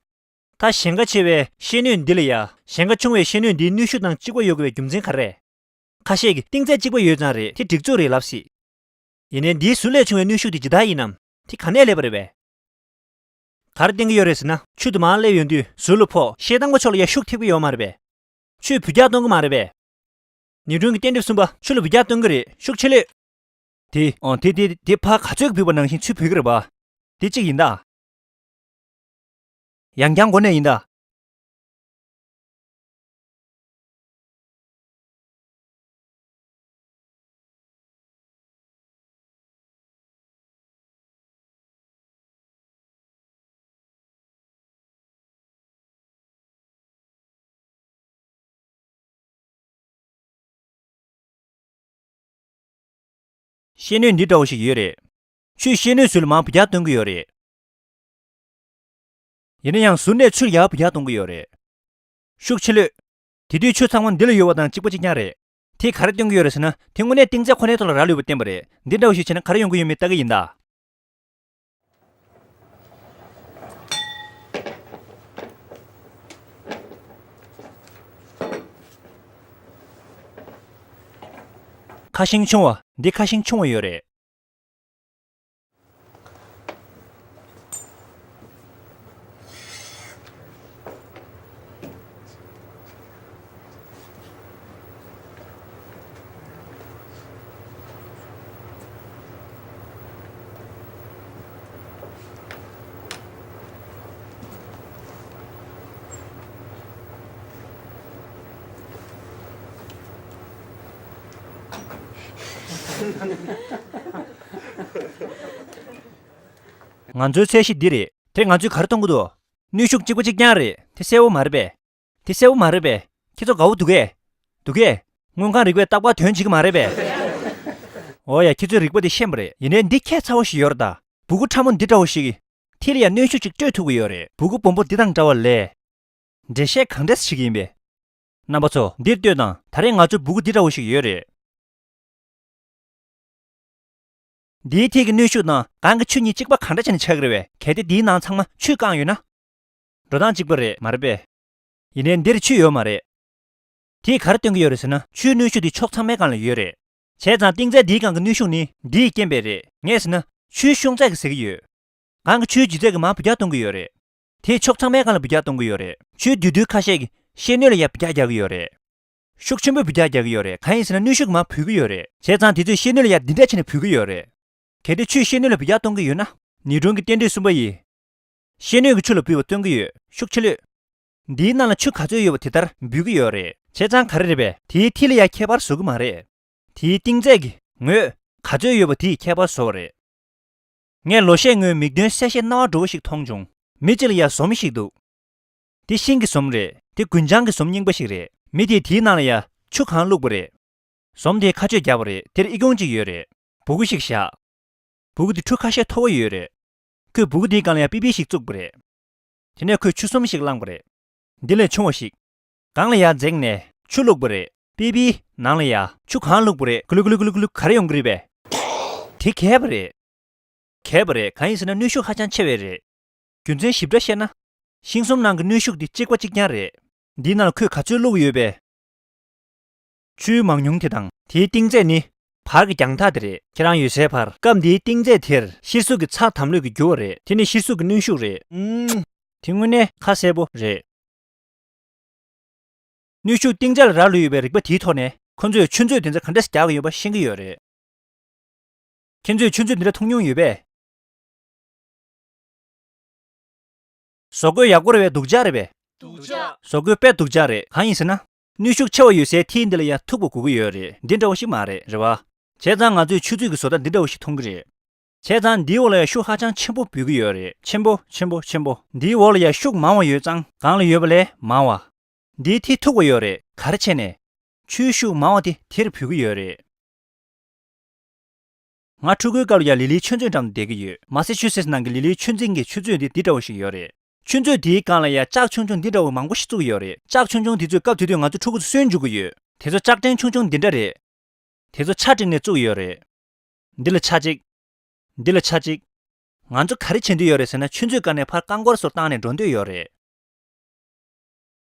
ད་ཞེང་ཁ་ཆེ་བའི་ཤེལ་སྣོད་འདི་ལ་ཡ། ཞེང་ཁ་ཆུང་བའི་ཤེལ་སྣོད་འདིའི་གནོན་ཤུགས་དང་གཅིག་པ་ཡོད་དགོས་པའི་རྒྱུ་མཚན་ག་རེ་རེད། ཁ་ཤས་ཀྱིས་གཏིང་ཚད་གཅིག་པ་ཡོད་ཙང་རེད། དེ་སྒྲིག་འཛུགས་རེད་ལབ་སྲིད། ཡིན་ནའི་འདིའི་ཟུར་ལས་བྱུང་བའི་གནོན་ཤུགས་དེ་ཇི་ལྟར་ཡིན་ནམ། དེ་ག་ནས་སླེབས་པ་རེད་པས། ག་རེ་བསྟན་གྱི་ཡོད་རེད་ཟེར་ན། ཆུ་དུ་མར་སླེབས་ཡོང་དུས་ཟུར་ལ་ཕོག་ཤེལ་དྭངས་པ་ཕྱོགས་ལ་ཡ་ཤུགས་ཐེབས་ཀྱི་ཡོད་མ་རེད་པས། ཆུས་འབུད་རྒྱག་གཏོང་གི་མ་རེད་པས། ནིའུ་ཊོན་གྱི་རྟེན་འབྲེལ་གསུམ་པ་ཆུ་ལ་འབུད་རྒྱག་གཏོང་གི་རེད། ཤུགས་ཆེ་ལོས། དེ། ཨོ། དེ་དེ་དེ་ཕར་ག་ཚོད་འབུད་པ་ནང་བཞིན་ཆུས་འབུད་ཀྱི་རེད་པ། དེ་གཅིག་ཡིན་ད། ཡང་བསྐྱར་འགོ་ནས་ཡིན་ད། ཤེལ་སྣོད་འདི་འདྲ་བོ་ཞིག་ཡོད་རེད། ཆུས་ཤེལ་སྣོད་ཟུར་ལ་མར་འབུད་རྒྱག་གཏོང་གི་ཡོད་རེད། ཡིན་ན་ཡང་ཟུར་ནས་ཆུ་ལ་ཡར་འབུད་རྒྱག་གཏོང་གི་ཡོད་རེད། ཤུགས་ཆེ་ལོས། དེ་དུས་ཆུ་ཚང་མ་འདི་ལ་ཡོད་པ་དང་གཅིག་པ་གཅིག་རྐྱང་རེད། དེས་ག་རེ་སྟོན་གྱི་ཡོད་རེད་ཟེར་ན། དེ་དངོས་གནས་གཏིང་ཚད་ཁོ་ནའི་ཐོག་ལ་རག་ལུས་པ་བསྟན་པ་རེད། འདི་འདྲ་བོ་ཞིག་བྱས་ན་ག་རེ་ཡོང་གི་ཡོད་མེད་ལྟ་གི་ཡིན་ད། ཁ་ཤིང་ཆུང་བ། འདི་ཁ་ཤིང་ཆུང་བ་ཡོད་རེད། ང་ཚོའི་ཚད་གཞི་འདི་རེད། དེ་ང་ཚོས་ག་རེ་མཐོང་གི་འདུག་གནོན་ཤུགས་གཅིག་པ་གཅིག་རྐྱང་རེད། དེ་གསལ་པོ་མ་རེད་པས། དེ་གསལ་པོ་མ་རེད་པས། ཁྱེད་ཚོ་དགའ་བོ་འདུག་གས། འདུག་གས། དངོས་ཁམས་རིག་པས་རྟག་པར་དོན་བྱེད་ཀྱི་མ་རེད་པས། འོ་ཡ། ཁྱེད་ཚོས་རིག་པ་དེ་ཤེས་པ་རེད། ཡིན་ནའི་འདི་ཁྱད་མཚར་པོ་ཞིག་ཡོད་རེད་ད། སྦུ་གུ་ཕྲ་མོ་འདི་འདྲ་བོ་ཞིག་གིས་མཐིལ་ལ་ཡ་གནོན་ཤུགས་ཅིག་སྤྲོད་ཐུབ་ཀྱི་ཡོད་རེད། སྦུ་གུ་སྦོམ་པོ་འདི་དང་འདྲ་བ་ལས། འགྲེལ་བཤད་གང་འདྲས་ཞིག་ཡིན་པས། རྣམ་པ་ཚོ་འདིར་ལྟོས་དང་། ད་རེས་ང་ཚོ་སྦུ་གུ་འདི་འདྲ་བོ་ཞིག་ཡོད་རེད། འདིའི་མཐིལ་གྱི་གནོན་ཤུགས་དང་སྒང་གི་ཆུ་གཉིས་གཅིག་པ་གང་འདྲ་བྱས་ནས་ཆགས་ཀྱི་རེད་པས། གལ་ཏེ་འདིའི་ནང་ཚང་མ་ཆུས་བཀང་ཡོད་ན། འགྲོ་སྟངས་གཅིག་པ་རེད་མ་རེད་པས། ཡིན་ནའི་འདིར་ཆུ་ཡོད་མ་རེད། དེས་ག་རེ་སྟོན་གྱི་ཡོད་རེད་ཟེར་ན། ཆུའི་གནོན་ཤུགས་དེ་ཕྱོགས་ཚང་མའི་སྒང་ལ་ཡོད་རེད། བྱས་ཙང་གཏིང་ཚད་འདིའི་སྒང་གི་གནོན་ཤུགས་ནི་འདིའི་རྐྱེན་པས་རེད། ངས་ཟེར་ན། ཆུའི་ཤོང་ཚད་ཀྱིས་ཟེར་གྱི་ཡོད། སྒང་གི་ཆུའི་ལྗིད་ཚད་ཀྱིས་མར་འབུད་རྒྱག་གཏོང་གི་ཡོད་རེད། དེས་ཕྱོགས་ཚང་མའི་སྒང་ལ་འབུད་རྒྱག་གཏོང་གི་ཡོད་རེད། ཆུའི་འདུས་རྡུལ་ཁ་ཤས་ཀྱིས་ཤེལ་སྣོད་ལ་ཡ་འབུད་རྒྱག་རྒྱག་གི་ཡོད་རེད། ཤུགས་ཆེན་པོས་འབུད་རྒྱག་རྒྱག་གི་ཡོད་རེད། གང་ཡིན་ཟེར་ན་གནོན་ཤུགས་མར་བུད་ཀྱི་ཡོད་རེད། བྱས་ཙང་དེ་ཚོས་ཤེལ་སྣོད་ལ་ཡ་འདི་འདྲ་བྱས་ནས་བུད་ཀྱི་ཡོད་རེད། གལ་ཏེ་ཆུས་ཤེལ་སྣོད་ལ་འབུད་རྒྱག་གཏོང་གི་ཡོད་ན། ནིའུ་ཊོན་གྱི་རྟེན་འབྲེལ་གསུམ་པ་ཡིས། ཤེལ་སྣོད་ཀྱིས་ཆུ་ལ་འབུད་པ་སྟོན་གྱི་ཡོད། ཤུགས་ཆེ་ལོས། འདིའི་ནང་ལ་ཆུ་ག་ཚོད་ཡོད་པ་དེ་ལྟར་འབུད་ཀྱི་ཡོད་རེད། བྱས་ཙང་ག་རེ་རེད་པས། དེའི་མཐིལ་ལ་ཡ་ཁྱད་པར་བཟོ་གི་མ་རེད། དེའི་གཏིང་ཚད་ཀྱིས་ངོས་ག་ཚོད་ཡོད་པ་དེ་ཡི་ཁྱད་པར་བཟོ་བ་རེད། ངས་ལོ་ཤས་སྔོན་མིག་མདུན་གསལ་བཤད་སྣང་བ་འགྲོ་བོ་ཞིག་མཐོང་བྱུང་། མི་གཅིག་ལ་ཡ་ཟོམ་ཞིག་འདུག་དེ་ཤིང་གི་ཟོམ་རེད། དེ་རྒུན་ཆང་གི་ཟོམ་རྙིང་པ་ཞིག་རེད། མི་དེས་དེའི་ནང་ལ་ཡ་ཆུ་གང་བླུགས་པ་རེད། ཟོམ་དེ་ཁ་གཅོད་བརྒྱབ་པ་རེད། དེར་ཨི་ཁུང་གཅིག་ཡོད་རེད། སྦུ་གུ་ཞིག་བཞག་སྦུ་གུ་དེ་ཁྲུ་ཁ་ཤས་མཐོ་བོ་ཡོད་རེད། ཁོས་སྦུ་གུ་དེའི་སྒང་ལ་ཡ་པི་པི་ཞིག་བཙུགས་པ་རེད། དེ་ནས་ཁོས་ཆུ་ཟོམ་ཞིག་བླངས་པ་རེད། འདི་ལས་ཆུང་བ་ཞིག་སྒང་ལ་ཡར་འཛེགས་ནས་ཆུ་བླུགས་པ་རེད། པི་པིའི་ནང་ལ་ཡ་ཆུ་གང་བླུགས་པ་རེད། གུ་ལུ་གུ་ལུ་གུ་ལུ་གུ་ལུ་ག་རེ་ཡོང་གི་རེད་པས། དེ་གས་པ་རེད། གས་པ་རེད། གང་ཡིན་ཟེར་ན་གནོན་ཤུགས་ཧ་ཅང་ཆེ་བས་རེད། རྒྱུ་མཚན་ཞིབ་ཕྲ་བཤད་ན། ཤིང་ཟོམ་ནང་གི་གནོན་ཤུགས་འདི་གཅིག་པ་གཅིག་རྐྱང་རེད། འདིའི་ནང་ལ་ཁོས་ག་ཚོད་བླུགས་ཡོད་པས། ཆུའི་མང་ཉུང་དེ་དང་དེའི་གཏིང་ཚད་ནི། བར་གྱི་རྒྱང་ཐག་དེ་རེད། ཁྱེད་རང་ཡོད་སའི་བར། སྐབས་འདིའི་གཏིང་ཚད་དེར་གཤེར་གཟུགས་ཀྱི་ཚགས་དམ་ལྷོད་ཀྱིས་བསྒྱུར་བ་རེད། དེ་ནི་གཤེར་གཟུགས་ཀྱི་གནོན་ཤུགས་རེད། ཨུམ། དེ་དངོས་གནས་ཁ་གསལ་པོ་རེད། གནོན་ཤུགས་གཏིང་ཚད་ལ་རག་ལུས་ཡོད་པའི་རིག་པ་དེའི་ཐོག་ནས། ཁོ་ཚོས་ཆུ་མཛོད་དེ་ཚོ་ག་འདྲས་རྒྱག་གི་ཡོད་པ་ཤེས་ཀྱི་ཡོད་རེད། ཁྱེད་ཚོས་ཆུ་མཛོད་འདི་འདྲ་མཐོང་མྱོང་ཡོད་པས། བཟོ་བཀོད་ཡག་པོ་རེད་པས། སྡུག་ཅག་རེད་པས། སྡུག་ཅག་བཟོ་བཀོད་དཔེ་སྡུག་ཅག་རེད། གང་ཡིན་ཟེར་ན། གནོན་ཤུགས་ཆེ་བ་ཡོད་སའི་ཐིག་འདི་ལ་ཡ་མཐུག་པ་དགོས་ཀྱི་ཡོད་རེད། འདི་འདྲ་བོ་ཞིག་མ་རེད། རེད་པ། བྱས་ཙང་ང་ཚོས་ཆུ་མཛོད་ཀྱི་བཟོ་ལྟ་འདི་འདྲ་བོ་ཞིག་མཐོང་གི་རེད། བྱས་ཙང་འདིའི་འོག་ལ་ཡ་ཤུགས་ཧ་ཅང་ཆེན་པོ་འབུད་ཀྱི་ཡོད་རེད། ཆེན་པོ་ཆེན་པོ་ཆེན་པོ། འདིའི་འོག་ལ་ཡ་ཤུགས་མང་བ་ཡོད་ཙང་། སྒང་ལ་ཡོད་པ་ལས་མང་བ། འདིའི་ཐིག་མཐུག་པ་ཡོད་རེད། ག་རེ་བྱས་ནས། ཆུའི་ཤུགས་མང་བ་དེ་དེར་འབུད་ཀྱི་ཡོད་རེད། ང་ཕྲུ་གུའི་སྐབས་ལ་ཡང་ལི་ལིའི་ཆུ་མཛོད་འགྲམ་དུ་བསྡད་ཀྱི་ཡོད། མ་སེ་ཆུ་སེ་སི་ནང་གི་ལི་ལིའི་ཆུ་འཛིན་གྱི་ཆུ་མཛོད་འདི་འདི་འདྲ་བོ་ཞིག་ཡོད་རེད། ཆུ་མཛོད་དེའི་སྒང་ལ་ཡང་ལྕགས་ཆུང་ཆུང་འདི་འདྲ་བོ་མང་པོ་ཞིག་བཙུགས་ཡོད་རེད། ལྕགས་ཆུང་ཆུང་དེ་ཚོས་སྐབས་དེ་དུས་ང་ཚོ་ཕྲུ་གུ་ཚོ་གསོན་འཇུག་གི་ཡོད། དེ་ཚོ་ལྕགས་ཕྲེང་ཆུང་ཆུང་འདི་འདྲ་རེད། དེ་ཚོ་ཆ་བསྒྲིགས་ནས་བཙུགས་ཡོད་རེད། འདི་ལ་ཆ་གཅིག་འདི་ལ་ཆ་གཅིག་ང་ཚོ་ག་རེ་བྱེད་འདོད་ཡོད་རེད་ཟེར་ན། ཆུ་མཛོད་སྒང་ནས་ཕར་རྐང་འཁོར་སོགས་བཏང་ནས་འགྲོ་འདོད་ཡོད་རེད།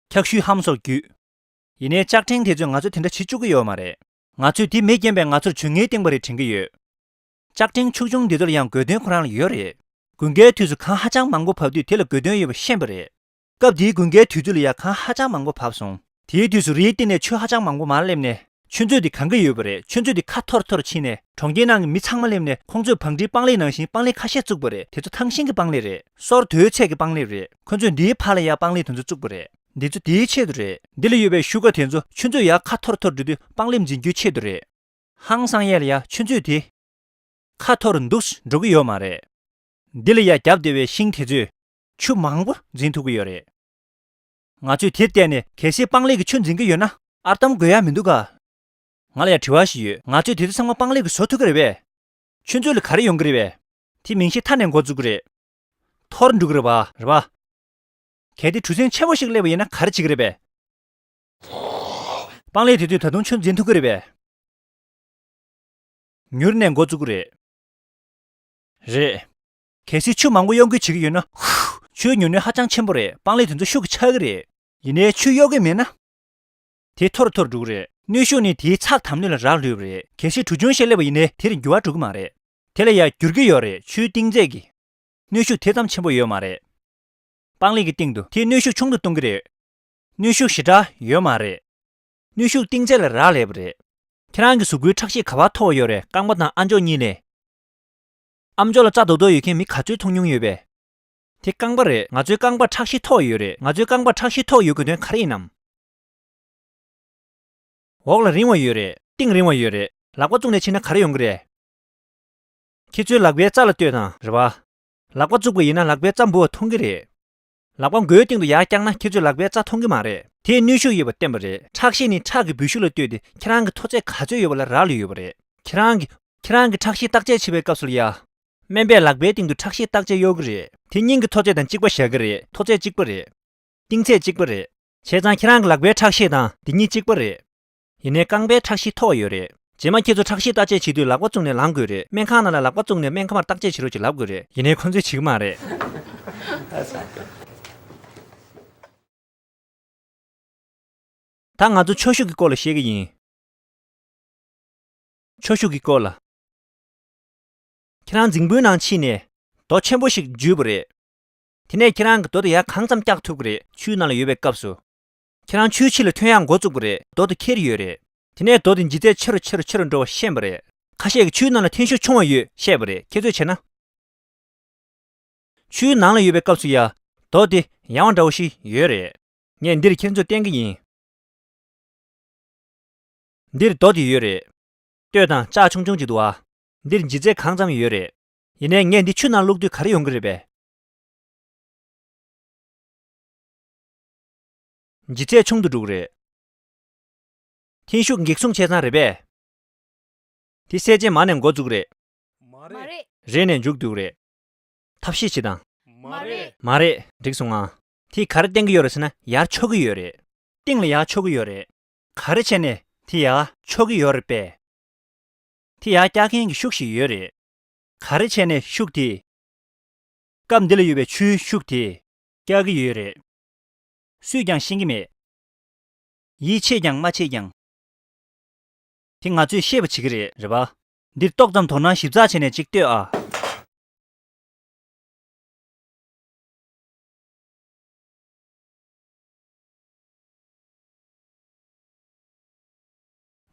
འཁྱག་ཤུལ་ཧམ་སོགས་བརྒྱུད། ཡིན་ནའི་ལྕགས་ཕྲེང་དེ་ཚོས་ང་ཚོ་དེ་འདྲ་བྱེད་བཅུག་གི་ཡོད་མ་རེད། ང་ཚོས་དེ་མི་རྒན་པས་ང་ཚོར་ཇུས་ངན་བཏིང་པ་རེད་དྲན་གྱི་ཡོད། ལྕགས་ཕྲེང་ཆུང་ཆུང་འདི་ཚོ་ལ་ཡང་དགོས་དོན་ཁོ་རང་ལ་ཡོད་རེད། དགུན་ཁའི་དུས་སུ་གངས་ཧ་ཅང་མང་པོ་བབས་དུས་དེ་ལ་དགོས་དོན་ཡོད་པ་ཤེས་པ་རེད། སྐབས་དེའི་དགུན་ཁའི་དུས་ཚོད་ལ་ཡང་གངས་ཧ་ཅང་མང་པོ་བབས་སོང་། དེའི་དུས་སུ་རིའི་སྟེང་ནས་ཆུ་ཧ་ཅང་མང་པོ་མར་སླེབས་ནས་ཆུ་མཛོད་དེ་གང་གི་ཡོད་པ་རེད། ཆུ་མཛོད་དེ་ཁ་འཐོར་འཐོར་ཕྱིན་ནས་གྲོང་ཁྱེར་ནང་གི་མི་ཚང་མ་སླེབས་ནས་ཁོང་ཚོས་བང་སྒྲིག་སྤང་ལེབ་ནང་བཞིན་སྤང་ལེབ་ཁ་ཤས་བཙུགས་པ་རེད། དེ་ཚོ་ཐང་ཤིང་གི་སྤང་ལེབ་རེད། སོར་དོའི་ཚད་ཀྱི་སྤང་ལེབ་རེད། ཁོ་ཚོས་འདིའི་ཕར་ལ་ཡ་སྤང་ལེབ་དེ་ཚོ་བཙུགས་པ་རེད། འདི་ཚོ་དེའི་ཆེད་དུ་རེད། འདི་ལ་ཡོད་པའི་ཤུགས་ཀ་དེ་ཚོ་ཆུ་མཛོད་ཡར་ཁ་འཐོར་འཐོར་འགྲོ་དུས་སྤང་ལེབ་འཛིན་རྒྱུའི་ཆེད་དུ་རེད། ཧང་སང་ཡས་ལ་ཡ་ཆུ་མཛོད་དེ་ཁ་འཐོར་འདུག་འགྲོ་གི་ཡོད་མ་རེད། འདི་ལ་ཡ་རྒྱབ་བདེ་བའི་ཤིང་དེ་ཚོས་ཆུ་མང་པོ་འཛིན་ཐུབ་ཀྱི་ཡོད་རེད། ང་ཚོས་དེར་བལྟས་ནས་གལ་སྲིད་སྤང་ལེབ་ཀྱིས་ཆུ་འཛིན་གྱི་ཡོད་ན་ཨར་འདམ་དགོས་ཡ་མི་འདུག་ག་ང་ལ་ཡ་དྲི་བ་ཞིག་ཡོད། ང་ཚོས་དེ་ཚོ་ཚང་མ་སྤང་ལེབ་ཀྱིས་བཟོ་ཐུབ་ཀྱི་རེད་པས། ཆུ་མཛོད་ལ་ག་རེ་ཡོང་གི་རེད་པས། དེ་མིང་གཞི་མཐའ་ནས་འགོ་བཙུགས་ཀྱི་རེད། འཐོར་འགྲོ་གི་རེད་པ། རེད་པ། གལ་ཏེ་གྲུ་གཟིངས་ཆེན་པོ་ཞིག་སླེབས་པ་ཡིན་ན་ག་རེ་བྱེད་ཀྱི་རེད་པས། སྤང་ལེབ་དེ་ཚོས་ད་དུང་ཆུ་འཛིན་ཐུབ་ཀྱི་རེད་པས། མྱུར་ནས་འགོ་བཙུགས་ཀྱི་རེད། རེད། གལ་སྲིད་ཆུ་མང་པོ་གཡོ་འགུལ་བྱེད་ཀྱི་ཡོད་ན། ཧུ། ཆུའི་མྱུར་སྣོན་ཧ་ཅང་ཆེན་པོ་རེད། སྤང་ལེབ་དེ་ཚོ་ཤུགས་ཀྱིས་ཆག་གི་རེད། ཡིན་ནའི་ཆུ་གཡོ་གི་མེད་ན། དེ་འཐོར་འཐོར་འགྲོ་གི་རེད། གནོན་ཤུགས་ནི་དེའི་ཚགས་དམ་ལྷོད་ལ་རག་ལུས་པ་རེད། གལ་སྲིད་གྲུ་ཆུང་ཞིག་སླེབས་པ་ཡིན་ནའི་དེར་འགྱུར་བ་འགྲོ་གི་མ་རེད། དེ་ལ་ཡང་འགྱུར་གྱི་ཡོད་རེད། ཆུའི་གཏིང་ཚད་ཀྱི་གནོན་ཤུགས་དེ་ཙམ་ཆེན་པོ་ཡོད་མ་རེད། སྤང་ལེབ་ཀྱི་སྟེང་དུ་དེའི་གནོན་ཤུགས་ཆུང་དུ་གཏོང་གི་རེད། གནོན་ཤུགས་ཞེ་དྲག་ཡོད་མ་རེད། གནོན་ཤུགས་གཏིང་ཚད་ལ་རག་ལས་པ་རེད། ཁྱེད་རང་གི་གཟུགས་པོའི་ཁྲག་ཤེད་ག་པར་མཐོ་བ་ཡོད་རེད། རྐང་པ་དང་ཨ་མཆོག་གཉིས་ལས། ཨ་མཆོག་ལ་རྩ་རྡོག་རྡོག་ཡོད་མཁན་མི་ག་ཚོད་མཐོང་མྱོང་ཡོད་པས། དེ་རྐང་པ་རེད། ང་ཚོའི་རྐང་པར་ཁྲག་ཤེད་མཐོ་བ་ཡོད་རེད། ང་ཚོའི་རྐང་པར་ཁྲག་ཤེད་མཐོ་བ་ཡོད་དགོས་དོན་ག་རེ་ཡིན་ནམ། འོག་ལ་རིང་བ་ཡོད་རེད། གཏིང་རིང་བ་ཡོད་རེད། ལག་པ་བཙུགས་ནས་ཕྱིན་ན་ག་རེ་ཡོང་གི་རེད། ཁྱེད་ཚོའི་ལག་པའི་རྩ་ལ་ལྟོས་དང་། རེད་པ། ལག་པ་བཙུགས་པ་ཡིན་ན་ལག་པའི་རྩ་འབུ་བ་མཐོང་གི་རེད། ལག་པ་མགོའི་སྟེང་དུ་ཡར་བཀྱགས་ན་ཁྱེད་ཚོའི་ལག་པའི་རྩ་མཐོང་གི་མ་རེད། དེས་གནོན་ཤུགས་ཡོད་པ་བསྟན་པ་རེད། ཁྲག་ཤེད་ནི་ཁྲག་གི་འབུ་ཤུགས་ལ་ལྟོས་ཏེ་ཁྱེད་རང་གི་མཐོ་ཚད་ག་ཚོད་ཡོད་པ་ལ་རག་ལུས་ཡོད་པ་རེད། ཁྱེད་རང་གི་ཁྱེད་རང་གི་ཁྲག་ཤེད་བརྟག་དཔྱད་བྱེད་པའི་སྐབས་སུ་ལ་ཡ། སྨན་པས་ལག་པའི་སྟེང་དུ་ཁྲག་ཤེད་བརྟག་དཔྱད་གཡོག་གི་རེད། དེ་སྙིང་གི་མཐོ་ཚད་དང་གཅིག་པ་བཞག་གི་རེད། མཐོ་ཚད་གཅིག་པ་རེད། གཏིང་ཚད་གཅིག་པ་རེད། བྱས་ཙང་ཁྱེད་རང་གི་ལག་པའི་ཁྲག་ཤེད་དང་འདི་གཉིས་གཅིག་པ་རེད། ཡིན་ནའི་རྐང་པའི་ཁྲག་ཤེད་མཐོ་བ་ཡོད་རེད། རྗེས་མ་ཁྱེད་ཚོ་ཁྲག་ཤེད་བརྟག་དཔྱད་བྱེད་དུས་ལག་པ་བཙུགས་ནས་ལངས་དགོས་རེད། སྨན་ཁང་ནང་ལ་ལག་པ་བཙུགས་ནས་སྨན་ཁང་མར་བརྟག་དཔྱད་བྱེད་རོགས་ཅེས་ལབ་དགོས་རེད། ཡིན་ནའི་ཁོ་ཚོས་བྱེད་ཀྱི་མ་རེད། ད་ང་ཚོ་ཁྱོ་ཤུག་གི་སྐོར་ལ་བཤད་ཀྱི་ཡིན། ཁྱོ་ཤུག་གི་སྐོར་ལ། ཁྱེད་རང་རྫིང་བུའི་ནང་ཕྱིན་ནས་རྡོ་ཆེན་པོ་ཞིག་འཇུས་པ་རེད། དེ་ནས་ཁྱེད་རང་གིས་རྡོ་དེ་ཡར་གང་ཙམ་བཀྱག་ཐུབ་ཀྱི་རེད། ཆུའི་ནང་ལ་ཡོད་པའི་སྐབས་སུ། ཁྱེད་རང་ཆུའི་ཕྱི་ལ་ཐོན་ཡག་འགོ་བཙུགས་པ་རེད། རྡོ་དེ་ཁྱེར་ཡོད་རེད། དེ་ནས་རྡོ་དེ་ལྗིད་ཚད་ཆེ་རུ་ཆེ་རུ་ཆེ་རུ་འགྲོ་བ་ཤེས་པ་རེད། ཁ་ཤས་ཀྱིས་ཆུའི་ནང་ལ་འཐེན་ཤུགས་ཆུང་བ་ཡོད་བཤད་པ་རེད། ཁྱེད་ཚོས་བྱས་ན། ཆུའི་ནང་ལ་ཡོད་པའི་སྐབས་སུ་ཡ། རྡོ་དེ་ཡང་བ་འདྲ་བོ་ཞིག་ཡོད་རེད། ངས་འདིར་ཁྱེད་ཚོར་བསྟན་གྱི་ཡིན། འདིར་རྡོ་དེ་ཡོད་རེད། ལྟོས་དང་། ལྕགས་ཆུང་ཆུང་ཅིག་འདུག་ཨ། འདིར་ལྗིད་ཚད་གང་ཙམ་ཡོད་རེད། ཡིན་ནའི་ངས་འདི་ཆུ་ནང་བླུགས་དུས་ག་རེ་ཡོང་གི་རེད་པས། ལྗིད་ཚད་ཆུང་དུ་འགྲོ་གི་རེད། འཐེན་ཤུགས་འགེབས་སྲུང་བྱས་ཙང་རེད་པས། དེ་སད་རྗེས་མར་ནས་འགོ་བཙུགས་རེད། མ་རེད། རེད་ནས་མཇུག་བསྡུ་གི་རེད། ཐབས་ཤེས་བྱེད་དང་། མ་རེད། མ་རེད། འགྲིག་སོང་ང་། དེས་ག་རེ་བསྟན་གྱི་ཡོད་རེད་ཟེར་ན། ཡར་འཕྱོ་གི་ཡོད་རེད། སྟེང་ལ་ཡར་འཕྱོ་གི་ཡོད་རེད། ག་རེ་བྱས་ནས་དེ་ཡར་འཕྱོ་གི་ཡོད་རེད་པས། དེ་ཡར་བཀྱག་མཁན་གྱི་ཤུགས་ཤིག་ཡོད་རེད། ག་རེ་བྱས་ནས་ཤུགས་དེ། སྐབས་འདི་ལ་ཡོད་པའི་ཆུའི་ཤུགས་དེ། བཀྱག་གི་ཡོད་རེད། སུས་ཀྱང་ཤེས་ཀྱི་མེད། ཡིད་ཆེས་ཀྱང་མ་ཆེས་ཀྱང་། དེ་ང་ཚོས་ཤེས་པ་བྱེད་ཀྱི་རེད། རེད་པ། འདིར་ཏོག་ཙམ་དོ་སྣང་ཞིབ་ཚགས་བྱས་ནས་ཅིག་ལྟོས་ཨ།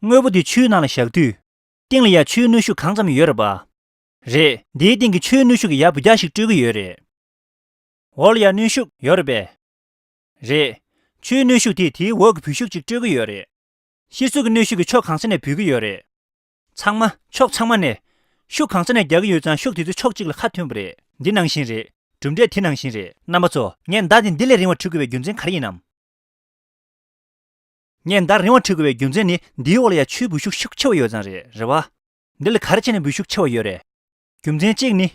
དངོས་པོ་འདི་ཆུའི་ནང་ལ་བཞག་དུས། སྟེང་ལ་ཡ་ཆུའི་གནོན་ཤུགས་གང་ཙམ་ཡོད་རེད་པ། རེད། འདིའི་སྟེང་གི་ཆུའི་གནོན་ཤུགས་ཀྱིས་ཡ་འབུད་རྒྱག་ཞིག་སྤྲོད་ཀྱི་ཡོད་རེད། འོག་ལ་ཡ་གནོན་ཤུགས་ཡོད་རེད་པས། རེད། ཆུའི་གནོན་ཤུགས་དེས་དེའི་འོག་གི་འབུད་ཤུགས་ཅིག་སྤྲོད་ཀྱི་ཡོད་རེད། གཤེར་གཟུགས་ཀྱི་གནོན་ཤུགས་ཀྱིས་ཕྱོགས་གང་ས་ནས་འབུད་ཀྱི་ཡོད་རེད། ཚང་མ། ཕྱོགས་ཚང་མ་ནས། ཤུགས་གང་ས་ནས་རྒྱག་གི་ཡོད་ཙང་ཤུགས་དེ་ཚོ་ཕྱོགས་གཅིག་ལ་ཁ་ཐོན་པ་རེད། འདི་ནང་བཞིན་རེད། གྲུབ་འབྲས་དེ་ནང་བཞིན་རེད། རྣམ་པ་ཚོ། ངས་མདའ་དེ་འདི་ལས་རིང་བ་འཁྲུད་དགོས་པའི་རྒྱུ་མཚན་ག་རེ་ཡིན་ནམ། ངས་མདའ་རིང་བ་འཁྲུད་དགོས་པའི་རྒྱུ་མཚན་ནི་འདིའི་འོག་ལ་ཡ་ཆུའི་འབུད་ཤུགས་ཤུགས་ཆེ་བ་ཡོད་ཙང་རེད། རེད་བ། འདི་ལ་ག་རེ་བྱས་ནས་འབུད་ཤུགས་ཆེ་བ་ཡོད་རེད། རྒྱུ་མཚན་གཅིག་ནི།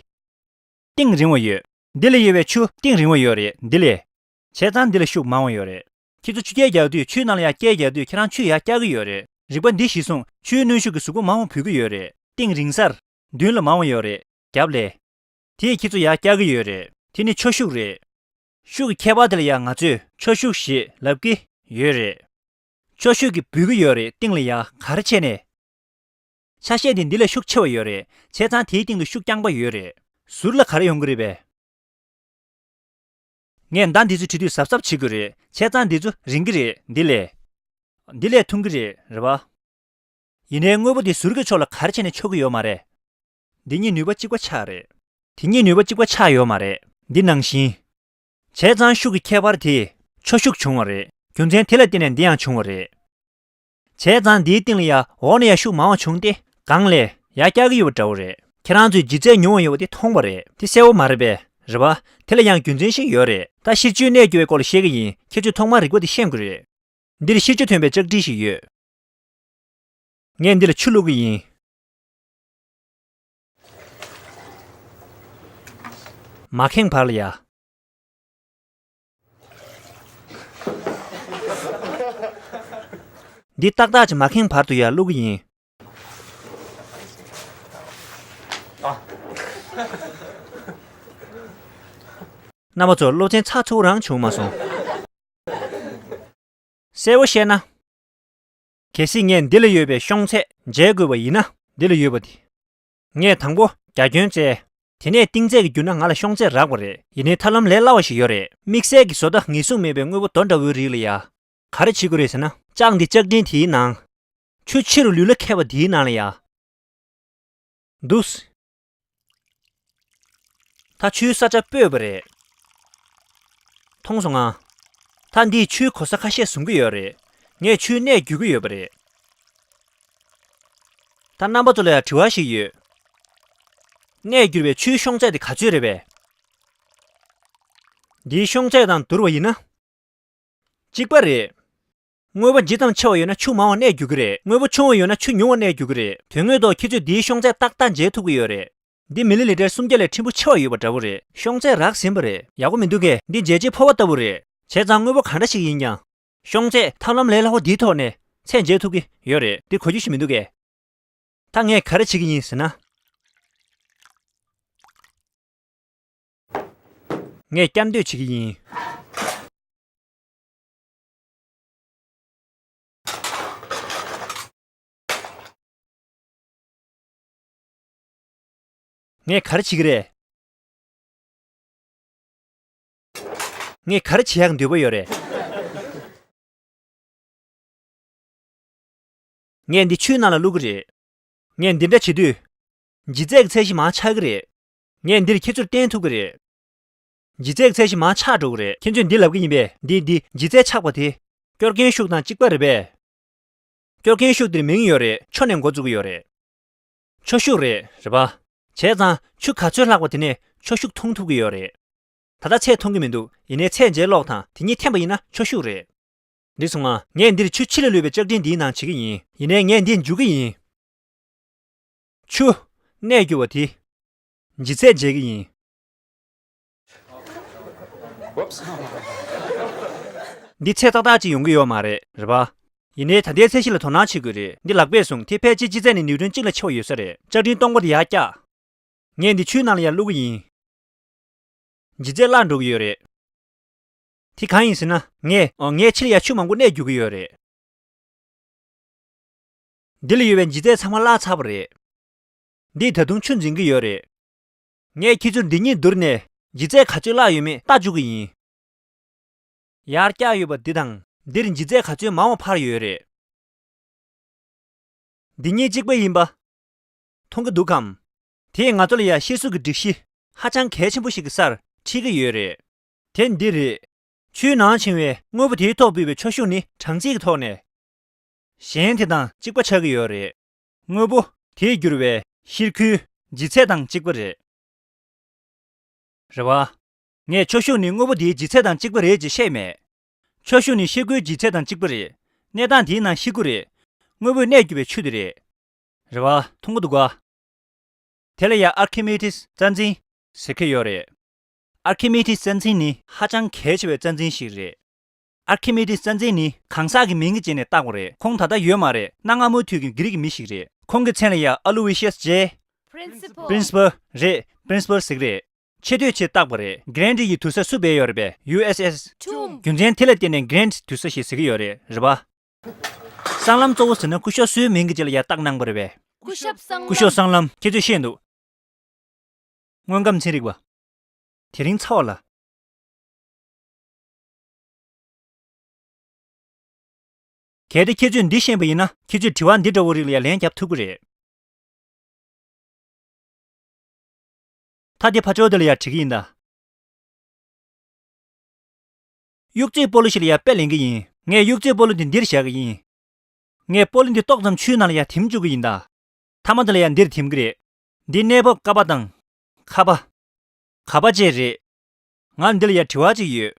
གཏིང་རིང་བ་ཡོད། འདི་ལ་ཡོད་པའི་ཆུ་གཏིང་རིང་བ་ཡོད་རེད། འདི་ལས། བྱས་ཙང་འདི་ལ་ཤུགས་མང་བ་ཡོད་རེད། ཁྱེད་ཚོ་ཆུ་རྐྱལ་རྒྱག་དུས་ཆུའི་ནང་ལ་ཡ་རྐྱལ་རྒྱག་དུས་ཁྱེད་རང་ཆུ་ཡར་བཀྱག་གི་ཡོད་རེད། རིག་པ་འདི་གཞིར་བཟུང་ཆུའི་གནོན་ཤུགས་ཀྱིས་གཟུགས་པོ་མང་བ་འབུད་ཀྱི་ཡོད་རེད། གཏིང་རིང་སར། མདུན་ལ་མང་བ་ཡོད་རེད། རྒྱབ་ལས། དེས་ཁྱེད་ཚོ་ཡར་བཀྱག་གི་ཡོད་རེད། དེ་ནི་ཆོས་ཤུགས་རེད། ཤུགས་ཀྱི་ཁྱད་པར་དེ་ལ་ཡང་ང་ཚོས་ཆོས་ཤུགས་ཞེས་ལབ་ཀྱི་ཡོད་རེད། ཆོས་ཤུགས་ཀྱིས་འབུད་ཀྱི་ཡོད་རེད། སྟེང་ལ་ཡ་ག་རེ་བྱས་ནས། ཆ་ཤས་དེ་འདི་ལས་ཤུགས་ཆེ་བ་ཡོད་རེད། བྱས་ཙང་དེའི་སྟེང་དུ་ཤུགས་རྐྱང་པ་ཡོད་རེད། ཟུར་ལ་ག་རེ་ཡོང་གི་རེད་པས། ངས་མདའ་འདི་ཚོ་འཁྲུད་དུས་གཟབ་གཟབ་བྱེད་དགོས་རེད། བྱས་ཙང་འདི་ཚོ་རིང་གི་རེད། འདི་ལས། འདི་ལས་ཐུང་གི་རེད། རེད་བ། ཡིན་ནའི་དངོས་པོ་འདི་ཟུར་གྱི་ཕྱོགས་ལ་ག་རེ་བྱས་ནས་འཕྱོ་གི་ཡོད་མ་རེད། འདི་གཉིས་ནུས་པ་གཅིག་པ་ཆགས་རེད། དེ་གཉིས་ནུས་པ་གཅིག་པ་ཆགས་ཡོད་མ་རེད། འདི་ནང་བཞིན། བྱས་ཙང་ཤུགས་ཀྱི་ཁྱད་པར་དེས་ཆོས་ཤུགས་བྱུང་བ་རེད། རྒྱུ་མཚན་དེ་ལ་བརྟེན་ནས་འདི་ཡང་བྱུང་བ་རེད། བྱས་ཙང་འདིའི་སྟེང་ལ་ཡ་འོག་ནས་ཡ་ཤུགས་མང་བ་བྱུང་སྟེ་སྒང་ལས་ཡ་བཀྱག་གི་ཡོད་པ་འདྲ་བོ་རེད། ཁྱེད་རང་ཚོས་ལྗིད་ཚད་ཉུང་བ་ཡོད་པ་དེ་མཐོང་བ་རེད། དེ་གསལ་བོ་མ་རེད་པས། རེད་བ། དེ་ལ་ཡང་རྒྱུ་མཚན་ཞིག་ཡོད་རེད། ད་གཤེར་ཆུའི་གནས་འགྱུར་བའི་སྐོར་ལ་བཤད་ཀྱི་ཡིན། ཁྱེད་ཚོས་ཐོག་མར་རིག་པ་དེ་ཤེས་དགོས་རེད། འདིར་གཤེར་ཆུ་ཐོན་པའི་ལྕགས་ཀྲིན་ཞིག་ཡོད། ངས་འདི་ལ་ཆུ་བླུག་གི་ཡིན། མ་ཁེངས་བར་ལ་ཡ། འདི་ཏག་ཏག་ཅིག་མ་ཁེངས་བར་དུ་ཡ་བླུག་གི་ཡིན། རྣམ་པ་ཚོ་སློབ་ཚན་ཚགས་ཚུད་རང་བྱུང་མ་སོང་། གསལ་བོ་བཤད་ན། གལ་སྲིད་ངས་འདི་ལ་ཡོད་པའི་ཤོང་ཚད་འཇལ་དགོས་པ་ཡིན་ན། འདི་ལ་ཡོད་པ་དེ། ངས་དང་པོ་རྒྱ་ཁྱོན་བཙལ། དེ་ནས་གཏིང་ཚད་ཀྱིས་བསྒྱུར་ན་ང་ལ་ཤོང་ཚད་རག་པ་རེད། ཡིན་ནའི་ཐབས་ལམ་ལས་སླ་བ་ཞིག་ཡོད་རེད། དམིགས་བསལ་གྱི་བཟོ་ལྟ་ངེས་བཟུང་མེད་པའི་དངོས་པོ་རྡོ་འདྲ་བོའི་རིགས་ལ་ཡ། ག་རེ་བྱེད་དགོས་རེད་ཟེར་ན། ལྕགས་འདི་ལྕགས་ཀྲིན་དེའི་ནང་། ཆུ་ཕྱི་རུ་ལུས་ལ་ཁད་པ་དེའི་ནང་ལ་ཡ། འདུག་ད་ཆུའི་ས་ཆ་སྤོས་པ་རེད། མཐོང་སོང་ང་། ད་འདིས་ཆུའི་གོ་ས་ཁ་ཤས་བཟུང་གི་ཡོད་རེད། ངས་ཆུའི་གནས་བསྒྱུར་གྱི་ཡོད་པ་རེད། ད་རྣམ་པ་ཚོ་ལ་ཡང་དྲི་བ་ཞིག་ཡོད། གནས་བསྒྱུར་བའི་ཆུའི་ཤོང་ཚད་དེ་ག་ཚོད་རེད་པས། འདིའི་ཤོང་ཚད་དང་བསྡུར་བ་ཡིན་ན། གཅིག་པ་རེད། དངོས་པོ་ཇི་ཙམ་ཆེ་བ་ཡོད་ན་ཆུ་མང་བ་གནས་འགྱུར་གྱི་རེད། དངོས་པོ་ཆུང་བ་ཡོད་ན་ཆུ་ཉུང་བ་གནས་འགྱུར་གྱི་རེད། དོན་དངོས་ཐོག་ཁྱེད་ཚོས་འདིའི་ཤོང་ཚད་ཏག་ཏག་འཇལ་ཐུབ་ཀྱི་ཡོད་རེད། འདི་མི་ལི་ལི་ཊར་སུམ་བརྒྱ་ལས་ཕྲན་བུ་ཆེ་བ་ཡོད་པ་འདྲ་བོ་རེད། ཤོང་ཚད་རག་ཟིན་པ་རེད། ཡག་པོ་མི་འདུག་གས། འདི་འཇལ་བྱེད་ཕོར་པ་ལྟ་བུ་རེད། བྱས་ཙང་དངོས་པོ་ག་འདྲ་ཞིག་ཡིན་ཀྱང་། ཤོང་ཚད་ཐབས་ལམ་ལས་སླ་བོ་འདིའི་ཐོག་ནས་ཚད་འཇལ་ཐུབ་ཀྱི་ཡོད་རེད། འདི་གོ་རྒྱུ་ཞིག་མི་འདུག་གས། ད་ངས་ག་རེ་བྱེད་ཀྱི་ཡིན་ཟེར་ན། ངས་བསྐྱར་ཟློས་བྱེད་ཀྱི་ཡིན། ངས་ག་རེ་བྱེད་ཀྱི་རེད། ངས་ག་རེ་བྱེད་ཡག་འདོད་པ་ཡོད་རེད། ངས་འདི་ཆུའི་ནང་ལ་བླུག་གི་རེད། ངས་འདི་འདྲ་བྱེད་དུས། ལྗིད་ཚད་ཀྱི་ཚད་གཞི་མར་ཆག་གི་རེད། ངས་འདིར་ཁྱེད་ཚོར་བསྟན་ཐུབ་ཀྱི་རེད། ལྗིད་ཚད་ཀྱི་ཚད་གཞི་མར་ཆག་འགྲོ་གི་རེད། ཁྱེད་ཚོས་འདི་ལབ་ཀྱི་ཡིན་པས། འདི་འདི་ལྗིད་ཚད་ཆག་པ་དེ། སྐྱོར་མཁན་ཤུགས་དང་གཅིག་པ་རེད་པས། སྐྱོར་མཁན་ཤུགས་འདིར་མིང་ཡོད་རེད། ཆུ་ནས་འགོ་བཙུགས་ཀྱི་ཡོད་རེད། ཆུ་ཤུགས་རེད། རེད་པ། བྱས་ཙང་ཆུ་ག་ཚོད་ལྷག་པ་དེ་ནས་ཆུ་ཤུགས་མཐོང་ཐུབ་ཀྱི་ཡོད་རེད། ད་ལྟ་ཚད་མཐོང་གི་མི་འདུག་ཡིན་ནའི་ཚད་འཇལ་ཀློག་དང་དེ་གཉིས་འཐེན་པ་ཡིན་ན་ཆུ་ཤུགས་རེད། འགྲིག་སོང་ང་། ངས་འདིར་ཆུ་ཕྱི་ལ་ལུད་པའི་ལྕགས་ཀྲིན་འདིའི་ནང་བྱེད་ཀྱི་ཡིན། ཡིན་ནའི་ངས་འདི་འཇུ་གི་ཡིན། ཆུ། གནས་འགྱུར་བ་དེ། ལྗིད་ཚད་འཇལ་གྱི་ཡིན། Whoops. འདི་ཚད་ཏག་ཏག་ཅིག་ཡོང་གི་ཡོད་མ་རེད། རེད་པ། ཡིན་ནའི་ད་ལྟའི་ཚད་གཞི་ལ་དོ་སྣང་བྱེད་དགོས་རེད། འདི་ལག་པས་བཟུང་། དེ་ཕལ་ཆེར་ལྗིད་ཚད་ནི་ནིའུ་ཊོན་གཅིག་ལས་ཆེ་བ་ཡོད་ས་རེད། ལྕགས་ཀྲིན་སྟོང་པ་དེ་ཡར་བཀྱག་ངས་འདི་ཆུའི་ནང་ལ་ཡར་བླུག་གི་ཡིན། ལྗིད་ཚད་བརླག་འགྲོ་གི་ཡོད་རེད། དེ་གང་ཡིན་ཟེར་ན། ངས། ཨོ། ངས་ཕྱི་ལ་ཡ་ཆུ་མང་པོ་གནས་འགྱུར་གྱི་ཡོད་རེད། འདི་ལ་ཡོད་པའི་ལྗིད་ཚད་ཚང་མ་བརླག་ཚར་བ་རེད། འདིས་ད་དུང་ཆུ་འཛིན་གྱི་ཡོད་རེད། ངས་ཁྱེད་ཚོར་འདི་གཉིས་བསྡུར་ནས་ལྗིད་ཚད་ག་ཚོད་བརླག་ཡོད་མེད་ལྟ་བཅུག་གི་ཡིན། ཡར་བཀྱགས་ཡོད་པ་འདི་དང་འདིར་ལྗིད་ཚད་ག་ཚོད་མང་བ་འཕར་ཡོད་རེད། འདི་གཉིས་གཅིག་པ་ཡིན་པ། མཐོང་གི་འདུག་གམ། དེས་ང་ཚོ་ལ་ཡང་གཤེར་གཟུགས་ཀྱི་སྒྲིག་གཞི་ཧ་ཅང་གལ་ཆེན་པོ་ཞིག་གི་སར་ཁྲིད་ཀྱི་ཡོད་རེད། དེ་འདི་རེད། ཆུའི་ནང་ཕྱིན་པའི་དངོས་པོ་དེའི་ཐོག་སྤུས་པའི་ཁྱོ་ཤུག་ནི་གྲངས་ཚད་ཀྱི་ཐོག་ནས། གཞན་དེ་དང་གཅིག་པ་ཆགས་ཀྱི་ཡོད་རེད། དངོས་པོ་དེས་བསྒྱུར་བའི་གཤེར་ཁུའི་ལྗིད་ཚད་དང་གཅིག་པ་རེད། རེད་བ། ངས་ཁྱོ་ཤུག་ནི་དངོས་པོ་དེའི་ལྗིད་ཚད་དང་གཅིག་པ་རེད་ཅེས་བཤད་མེད། ཁྱོ་ཤུག་ནི་གཤེར་ཁུའི་ལྗིད་ཚད་དང་གཅིག་པ་རེད། གནས་སྟངས་དེའི་ནང་གཤེར་ཁུ་རེད། དངོས་པོས་གནས་གྱུར་པའི་ཆུ་དེ་རེད། རེད་བ། མཐོང་གི་འདུག་ག། དེ་ལ་ཡང་ཨར་ཁི་མི་ཏིས་རྩ་འཛིན་ཟེར་གྱི་ཡོད་རེད། ཨར་ཁི་མི་ཏིས་རྩ་འཛིན་ནི་ཧ་ཅང་གལ་ཆེ་བའི་རྩ་འཛིན་ཞིག་རེད། ཨར་ཁི་མི་ཏིས་རྩ་འཛིན་ནི་གང་ཟག་གི་མིང་གི་རྗེས་ནས་བཏགས་པ་རེད། ཁོང་ད་ལྟ་ཡོད་མ་རེད། གནའ་སྔ་མོའི་དུས་ཀྱི་གྷི་རིག་གི་མི་ཞིག་རེད། ཁོང་གི་མཚན་ལ་ཡང་ཨ་ལུ་ཝི་ཤི་ཡས་ཇེ། Principal. Principal རེད། Principal ཟེར་གི་རེད། ཆེ་བསྟོད་ཆེད་བཏགས་པ་རེད། གྷི་རན་ཊི་ཡི་དུར་ས་སུ་སྦས་ཡོད་རེད་པས། ཡུ་ཨེས་ཨེས། Tomb. རྒྱུ་མཚན་དེ་ལ་བརྟེན་ནས་གྷི་རན་ཊི་དུར་ས་ཞེས་ཟེར་གྱི་ཡོད་རེད། རེད་པ། སྲང་ལམ་གཙོ་བོ་ཟེར་ན་སྐུ་ཞབས་སུའི་མིང་གི་རྗེས་ལ་ཡང་བཏགས་གནང་བ་རེད་པས། སྐུ་ཞབས་སྲང་ལམ། སྐུ་ཞབས་སྲང་ལམ། ཁྱེད་ཚོས་ཤེས་འདུག་དངོས་ཁམས་ཚན་རིག་པ། དེ་རིང་ཚ་བ་ལ། གལ་ཏེ་ཁྱེད་ཚོས་འདི་ཤེས་པ་ཡིན་ན། ཁྱེད་ཚོས་དྲི་བ་འདི་འདྲ་བོ་རིགས་ལ་ཡང་ལན་རྒྱབ་ཐུབ་ཀྱི་རེད། ད་དེ་ཕར་ཕྱོགས་དེ་ལ་ཡང་བྲིས་ཀྱི་ཡིན་ད། གཡུག་རྩེད་སྤོ་ལོ་ཞིག་ལ་ཡང་དཔེ་ལེན་གྱི་ཡིན། ངས་གཡུག་རྩེད་སྤོ་ལོ་འདི་འདིར་བཞག་གི་ཡིན། ངས་སྤོ་ལོ་འདི་ཏོག་ཙམ་ཆུའི་ནང་ལ་ཡང་འཐིམ་བཅུག་གི་ཡིན་ད། མཐའ་མ་དེ་ལ་ཡང་འདིར་འཐིམ་གྱི་རེད། འདི་གནས་བབ་ཀ་པ་དང་། ཁ་པ། ག་པ་བཅས་རེད། ང་འདི་ལ་ཡང་དྲི་བ་གཅིག་ཡོད།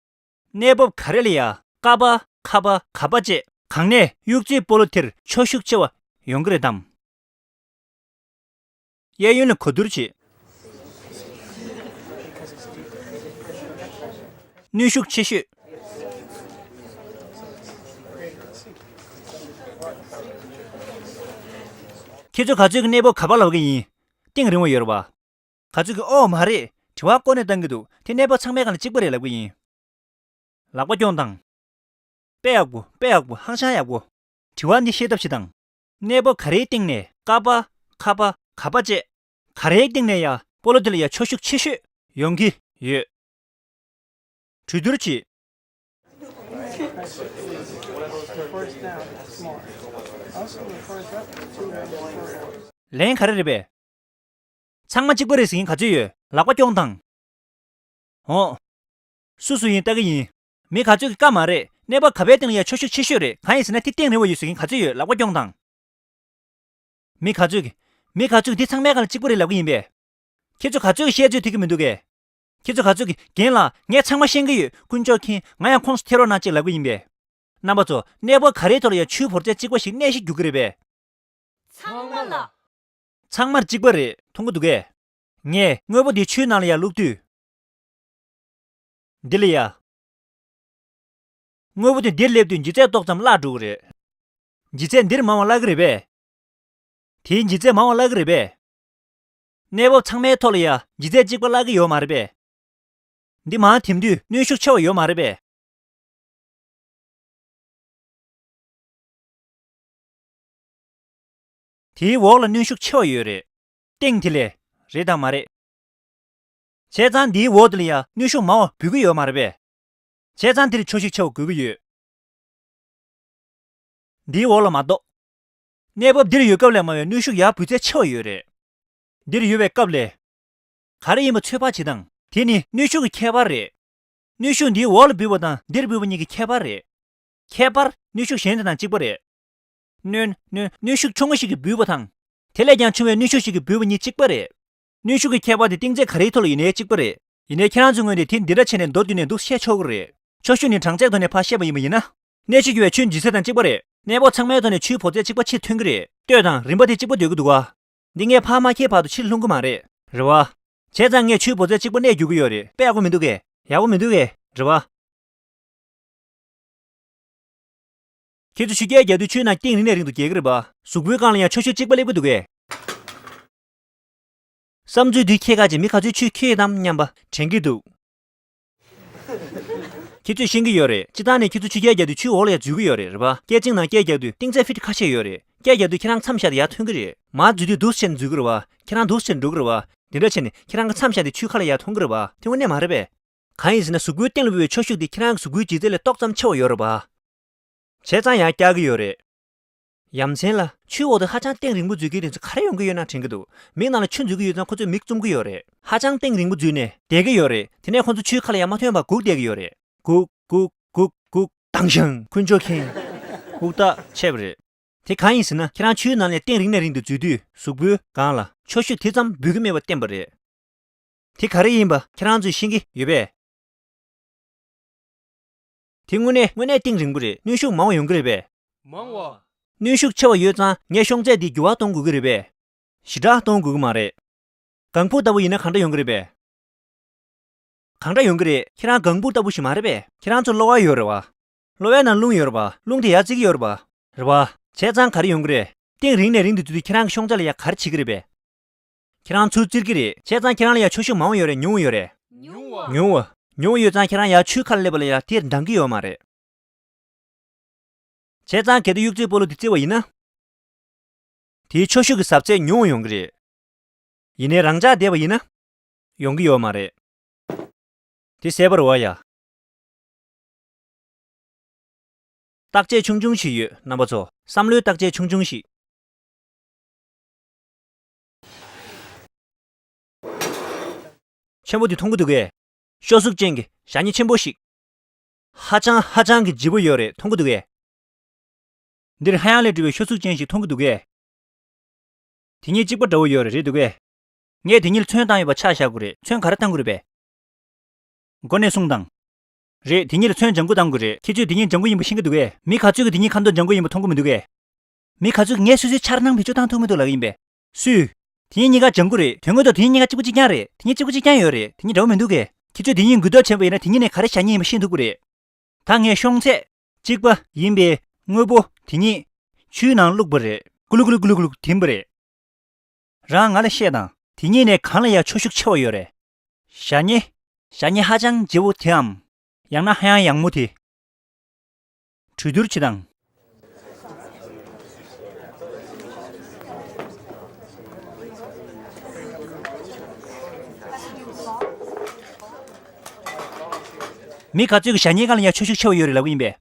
གནས་བབ་ག་རེ་ལ་ཡང་ཀ་པ། ཁ་པ། ག་པ་བཅས་གང་ནས་གཡུག་རྩེད་སྤོ་ལོ་དེར་ཁྱོ་ཤུགས་ཆེ་བ་ཡོང་གི་རེད་དམ། གཡས་གཡོན་ལ་གོ་བསྡུར་བྱེད། གནོན་ཤུགས་ཆེ་ཤོས། ཁྱེད་ཚོ་ག་ཚོད་ཀྱི་གནས་བབ་ག་པ་ལབ་ཀྱི་ཡིན། གཏིང་རིང་བ་ཡོད་རེད་པ། ག་ཚོད་ཀྱི་ཨོ་མ་རེད། དྲི་བ་ཀོ་ནས་བཏང་གི་འདུག་དེ་གནས་བབ་ཚང་མའི་སྒང་ལ་གཅིག་པ་རེད་ལབ་ཀྱི་ཡིན། ལག་པ་རྐྱོང་དང་། དཔེ་ཡག་པོ། དཔེ་ཡག་པོ། ཧང་ཤང་ཡག་པོ། དྲི་བ་འདི་ཤེས་ཐབས་ཤིག་དང་། གནས་བབ་ག་རེའི་སྟེང་ནས་ཀ་པ། ཁ་པ། ག་པ་བཅས། ག་རེའི་སྟེང་ནས་ཡང་སྤོ་ལོ་དེ་ལ་ཡང་ཁྱོ་ཤུགས་ཆེ་ཤོས་ཡོང་གི་ཡོད། གྲོས་བསྡུར་གྱིས། ལན་ག་རེ་རེད་པས། ཚང་མ་གཅིག་པ་རེད་ཟེར་མཁན་ག་ཚོད་ཡོད། ལག་པ་རྐྱོང་དང་། འོ། སུ་སུ་ཡིན་ལྟ་གི་ཡིན། མི་ག་ཚོད་ཀྱིས་ཀ་མ་རེད། གནས་བབ་ག་པའི་སྟེང་ལ་ཡང་ཁྱོ་ཤུགས་ཆེ་ཤོས་རེད། གང་ཡིན་ཟེར་ན་དེ་གཏིང་རིང་བ་ཡོད་ཟེར་མཁན་ག་ཚོད་ཡོད། ལག་པ་རྐྱོང་དང་། མི་ག་ཚོད་ཀྱིས། མི་ག་ཚོད་ཀྱིས་འདི་ཚང་མའི་སྒང་ལ་གཅིག་པ་རེད་ལབ་ཀྱི་ཡིན་པས། ཁྱེད་ཚོ་ག་ཚོད་ཀྱིས་བཤད་ཚོད་ཐིག་གི་མི་འདུག་གས། ཁྱེད་ཚོ་ག་ཚོད་ཀྱིས་རྒན་ལགས་ངས་ཚང་མ་ཤེས་ཀྱི་ཡོད། དཀོན་མཆོག་མཁྱེན། ང་ཡང་ཁོངས་སུ་ཐེ་རོགས་གནང་ཅིག་ལབ་ཀྱི་ཡིན་པས། རྣམ་པ་ཚོ་གནས་བབ་ག་རེའི་ཐོག་ལ་ཡང་ཆུའི་བོར་རྫས་གཅིག་པ་ཞིག་གནས་གཤིས་རྒྱུག་གི་རེད་པས། ཚང་མ་ལ། ཚང་མར་གཅིག་པ་རེད། མཐོང་གི་འདུག་གས། ངས་དངོས་པོ་འདི་ཆུའི་ནང་ལ་ཡར་བླུགས་དུས། འདི་ལ་ཡ། དངོས་པོ་དེ་འདིར་སླེབས་དུས་ལྗིད་ཚད་ཏོག་ཙམ་བརླག་འགྲོ་གི་རེད། ལྗིད་ཚད་འདིར་མང་བ་བརླག་གི་རེད་པས། དེའི་ལྗིད་ཚད་མང་བ་བརླག་གི་རེད་པས། གནས་བབ་ཚང་མའི་ཐོག་ལ་ཡ་ལྗིད་ཚད་གཅིག་པ་བརླག་གི་ཡོད་མ་རེད་པས། འདི་མར་འཐིམ་དུས་གནོན་ཤུགས་ཆེ་བ་ཡོད་མ་རེད་པས། དེའི་འོག་ལ་གནོན་ཤུགས་ཆེ་བ་ཡོད་རེད། སྟེང་དེ་ལས། རེད་དང་མ་རེད། བྱས་ཙང་འདིའི་འོག་དེ་ལ་ཡང་གནོན་ཤུགས་མང་བ་འབུད་ཀྱི་ཡོད་མ་རེད་པས། བྱས་ཙང་འདིར་ཁྱོ་ཤུགས་ཆེ་བ་དགོས་ཀྱི་ཡོད། འདིའི་འོག་ལ་མ་གཏོགས། གནས་བབ་འདིར་ཡོད་སྐབས་ལས་མང་བའི་གནོན་ཤུགས་ཡར་འབུད་ཚད་ཆེ་བ་ཡོད་རེད། འདིར་ཡོད་པའི་སྐབས་ལས། ག་རེ་ཡིན་པ་ཚོད་དཔག་བྱེད་སྟངས། དེ་ནི་གནོན་ཤུགས་ཀྱི་ཁྱད་པར་རེད། གནོན་ཤུགས་འདིའི་འོག་ལ་འབུད་པ་དང་འདིར་འབུད་པ་གཉིས་ཀྱི་ཁྱད་པར་རེད། ཁྱད་པར། གནོན་ཤུགས་གཞན་དེ་དང་གཅིག་པ་རེད། གནོན། གནོན། གནོན་ཤུགས་ཆུང་ངུ་ཞིག་གིས་འབུད་པ་དང་། དེ་ལས་ཀྱང་ཆུང་བའི་གནོན་ཤུགས་ཤིག་གིས་འབུད་པ་གཉིས་གཅིག་པ་རེད། གནོན་ཤུགས་ཀྱི་ཁྱད་པར་དེ་གཏིང་ཚད་ག་རེའི་ཐོག་ལ་ཡིན་ནའི་གཅིག་པ་རེད། ཡིན་ནའི་ཁྱེད་རང་ཚོའི་ངོས་ནས་དེ་འདི་འདྲ་བྱས་ནས་མདོར་བསྡུས་ནས་འདུག་བཤད་ཆོག་གི་རེད། ཁྱོ་ཤུགས་ནི་གྲངས་ཚད་ཐོག་ནས་ཕར་བཤད་པ་ཡིན་པ་ཡིན་ན། གནས་ཆུ་རྒྱུ་བའི་ཆུའི་ལྗིད་ཚད་དང་གཅིག་པ་རེད། གནས་བབ་ཚང་མའི་ཐོག་ནས་ཆུའི་བོར་ཚད་གཅིག་པ་ཕྱིར་ཐོན་གྱི་རེད། ལྟོས་དང་རིམ་པ་དེ་གཅིག་པ་སྡོད་ཀྱི་འདུག་ག། འདི་ངས་ཕར་མ་འཁྱེར་བར་དུ་ཕྱིར་ལྷུང་གི་མ་རེད། རེད་བ། བྱས་ཙང་ངས་ཆུའི་བོར་ཚད་གཅིག་པ་གནས་རྒྱུག་གི་ཡོད་རེད། དཔེ་ཡག་པོ་མི་འདུག་གས། ཡག་པོ་མི་འདུག་གས། རེད་བ། ཁྱེད་ཚོ་ཆུ་རྐྱལ་རྒྱག་དུས་ཆུའི་ནང་གཏིང་རིང་ནས་རིང་དུ་རྒྱག་གི་རེད་པ། གཟུགས་པོའི་སྒང་ལ་ཡང་ཁྱོ་ཤུགས་གཅིག་པ་སླེབས་ཀྱི་འདུག་གས། བསམ་ཚུལ་འདི་ཁྱེད་ཁ་ཅིག་མི་ག་ཚོད་ཆུ་འཁྱེར་ཡོད་དམ་སྙམ་པ་དྲན་གྱི་འདུག། ཁྱེད་ཚོས་ཤེས་ཀྱི་ཡོད་རེད། སྤྱིར་བཏང་ནས་ཁྱེད་ཚོ་ཆུ་རྐྱལ་རྒྱག་དུས་ཆུའི་འོག་ལ་ཡང་འཛུལ་གྱི་ཡོད་རེད། རེད་པ། རྐྱལ་རྩིང་ནང་རྐྱལ་རྒྱག་དུས་གཏིང་ཚད་ཕིཊ་ཁ་ཤས་ཡོད་རེད། རྐྱལ་རྒྱག་དུས་ཁྱེད་རང་མཚམས་བཞག་སྟེ་ཡར་ཐོན་གྱི་རེད། མར་འཛུལ་དུས་འདུག་སེ་བྱས་ནས་འཛུལ་གྱི་རེད་པ། ཁྱེད་རང་འདུག་སེ་བྱས་ནས་འགྲོ་གི་རེད་པ། འདི་འདྲ་བྱས་ནས་ཁྱེད་རང་གི་མཚམས་བཞག་སྟེ་ཆུའི་ཁ་ལ་ཡར་ཐོན་གྱི་རེད་པ། དེ་དངོས་གནས་མ་རེད་པས། གང་ཡིན་ཟེར་ན་གཟུགས་པོའི་སྟེང་ལ་འབབ་པའི་ཁྱོ་ཤུགས་དེ་ཁྱེད་རང་གི་གཟུགས་པོའི་ལྗིད་ཚད་ལས་ཏོག་ཙམ་ཆེ་བ་ཡོད་རེད་པ། བྱས་ཙང་ཡང་བཀྱག་གི་ཡོད་རེད། ཡ་མཚན་ལ། ཆུའི་འོག་ཏུ་ཧ་ཅང་སྟེང་རིང་པོ་འཛུལ་མཁན་དེ་ཚོ་ག་རེ་ཡོང་གི་ཡོད་ན་དྲན་གྱི་འདུག་མིག་ནང་ལ་ཆུ་འཛུལ་གྱི་ཡོད་ཙང་ཁོ་ཚོས་མིག་བཙུམ་གྱི་ཡོད་རེད། ཧ་ཅང་སྟེང་རིང་པོ་འཛུལ་ནས་བསྡད་ཀྱི་ཡོད་རེད། དེ་ནས་ཁོ་ཚོ་ཆུའི་ཁ་ལ་ཡར་མ་ཐོན་པར་སྒུག་བསྡད་ཀྱི་ཡོད་རེད། སྒུག་སྒུག་སྒུག་སྒུག་དང་ཞང་། འཁོན་ཆོག་མཁན། ཨུག་ཏག་ཆད་པ་རེད། དེ་གང་ཡིན་ཟེར་ན་ཁྱེད་རང་ཆུའི་ནང་ནས་སྟེང་རིང་ནས་རིང་དུ་འཛུལ་དུས་གཟུགས་པོའི་སྒང་ལ་ཁྱོ་ཤུགས་དེ་ཙམ་འབུད་ཀྱི་མེད་པ་བསྟན་པ་རེད། དེ་ག་རེ་ཡིན་པ་ཁྱེད་རང་ཚོས་ཤེས་ཀྱི་ཡོད་པས། དེ་དངོས་གནས་དངོས་གནས་གཏིང་རིང་པོ་རེད། གནོན་ཤུགས་མང་བ་ཡོང་གི་རེད་པས། མང་བ། གནོན་ཤུགས་ཆེ་བ་ཡོད་ཙང་ངས་ཤོང་ཚད་འདི་འགྱུར་བ་གཏོང་དགོས་ཀྱི་རེད་པས། ཞེ་དྲག་གཏོང་དགོས་ཀྱི་མ་རེད། ལྒང་བུ་ལྟ་བུ་ཡིན་ན་གང་འདྲ་ཡོང་གི་རེད་པས། གང་འདྲ་ཡོང་གི་རེད། ཁྱེད་རང་ལྒང་བུ་ལྟ་བུ་ཞིག་མ་རེད་པས། ཁྱེད་རང་ཚོ་གློ་བ་ཡོད་རེད་པ། གློ་བའི་ནང་རླུང་ཡོད་རེད་པ། རླུང་དེ་ཡར་བརྩི་གི་ཡོད་རེད་པ། རེད་པ། བྱས་ཙང་ག་རེ་ཡོང་གི་རེད། སྟེང་རིང་ནས་རིང་དུ་འཛུལ་དུས་ཁྱེད་རང་གི་ཤོང་ཚད་ལ་ཡ་ག་རེ་བྱེད་ཀྱི་རེད་པས། ཁྱེད་རང་ཚུར་བཙིར་གྱི་རེད། བྱས་ཙང་ཁྱེད་རང་ལ་ཡ་ཁྱོ་ཤུགས་མང་བ་ཡོད་རེད། ཉུང་བ་ཡོད་རེད། ཉུང་བ། ཉུང་བ་ཡོད་ཙང་ཁྱེད་རང་ཡ་ཆུའི་ཁ་ལ་སླེབས་པ་ལ་ཡ་དེར་འགྲང་གི་ཡོད་མ་རེད། བྱས་ཙང་གལ་ཏེ་གཡུག་རྩེའི་སྤོ་ལོ་འདི་བརྩི་བ་ཡིན་ན། དེའི་ཁྱོ་ཤུགས་ཀྱི་ཟབ་ཚད་ཉུང་བ་ཡོང་གི་རེད། ཡིན་ནའི་རང་འཇགས་བསྡད་པ་ཡིན་ན། ཡོང་གི་ཡོད་མ་རེད། དེ་གསལ་པོ་རེད་པ་ཡ། བརྟག་དཔྱད་ཆུང་ཆུང་ཞིག་ཡོད། རྣམ་པ་ཚོ། བསམ་བློའི་བརྟག་དཔྱད་ཆུང་ཆུང་ཞིག་ཆེན་པོ་འདི་མཐོང་གི་འདུག་གས། ཤོག་གཟུགས་ཅན་གྱི་ཞ་སྨྱེ་ཆེན་པོ་ཞིག་ཧ་ཅང་ཧ་ཅང་གི་ལྗིད་པོ་ཡོད་རེད། མཐོང་གི་འདུག་གས། འདིར་ཧ་ཡང་ལས་གྲུབ་པའི་ཤོག་གཟུགས་ཅན་ཞིག་མཐོང་གི་འདུག་གས། དེ་གཉིས་གཅིག་པ་འདྲ་བོ་ཡོད་རེད། རེད་འདུག་གས། ངས་དེ་གཉིས་ལ་ཚོན་བཏང་ཡོད་པ་ཆ་བཞག་དགོས་རེད། ཚོན་ག་རེ་བཏང་དགོས་རེད་པས། མགོ་ནས་གསུངས་དང་། རེད། དེ་གཉིས་ལ་ཚོན་ལྗང་གུ་བཏང་དགོས་རེད། ཁྱེད་ཚོས་དེ་གཉིས་ལྗང་གུ་ཡིན་པ་ཤེས་ཀྱི་འདུག་གས། མི་ག་ཚོད་ཀྱིས་དེ་གཉིས་ཁ་མདོག་ལྗང་གུ་ཡིན་པ་མཐོང་གི་མི་འདུག་གས། མི་ག་ཚོད་ཀྱིས་ངས་སོ་སོའི་ཆར་སྣང་བེད་སྤྱོད་བཏང་ཐུབ་མི་འདུག་ལབ་ཀྱི་ཡིན་པས། སུས། དེ་གཉིས་གཉིས་ཀ་ལྗང་གུ་རེད། དོན་དངོས་ཐོག་དེ་གཉིས་གཉིས་ཀ་གཅིག་པ་གཅིག་རྐྱང་རེད། དེ་གཉིས་གཅིག་པ་གཅིག་རྐྱང་ཡོད་རེད། དེ་གཉིས་འདྲ་བོ་མི་འདུག་གས། ཁྱེད་ཚོས་དེ་གཉིས་འགུལ་ཐབས་བྱས་པ་ཡིན་ན་དེ་གཉིས་ནས་ག་རེ་ཞ་སྨྱེ་ཡིན་པ་ཤེས་ཐུབ་ཀྱི་རེད། ད་ངས་ཤོང་ཚད་གཅིག་པ་ཡིན་པའི་དངོས་པོ་དེ་གཉིས་ཆུའི་ནང་བླུགས་པ་རེད། ཀུ་ལུ་ཀུ་ལུ་ཀུ་ལུ་ཀུ་ལུ་འཐིམ་པ་རེད། རང་ང་ལ་བཤད་དང་། དེ་གཉིས་ནས་གང་ལ་ཡ་ཁྱོ་ཤུགས་ཆེ་བ་ཡོད་རེད། ཞ་སྨྱེ། ཞ་སྨྱེ་ཧ་ཅང་ལྗིད་པོ་དེའམ། ཡང་ན་ཧ་ཡང་ཡང་མོ་དེ། གྲོས་བསྡུར་བྱེད་དང་། མི་ག་ཚོད་ཀྱིས་ཞ་སྨྱེའི་སྒང་ལ་ཡ་ཁྱོ་ཤུགས་ཆེ་བ་ཡོད་རེད་ལབ་ཀྱི་ཡིན་པས།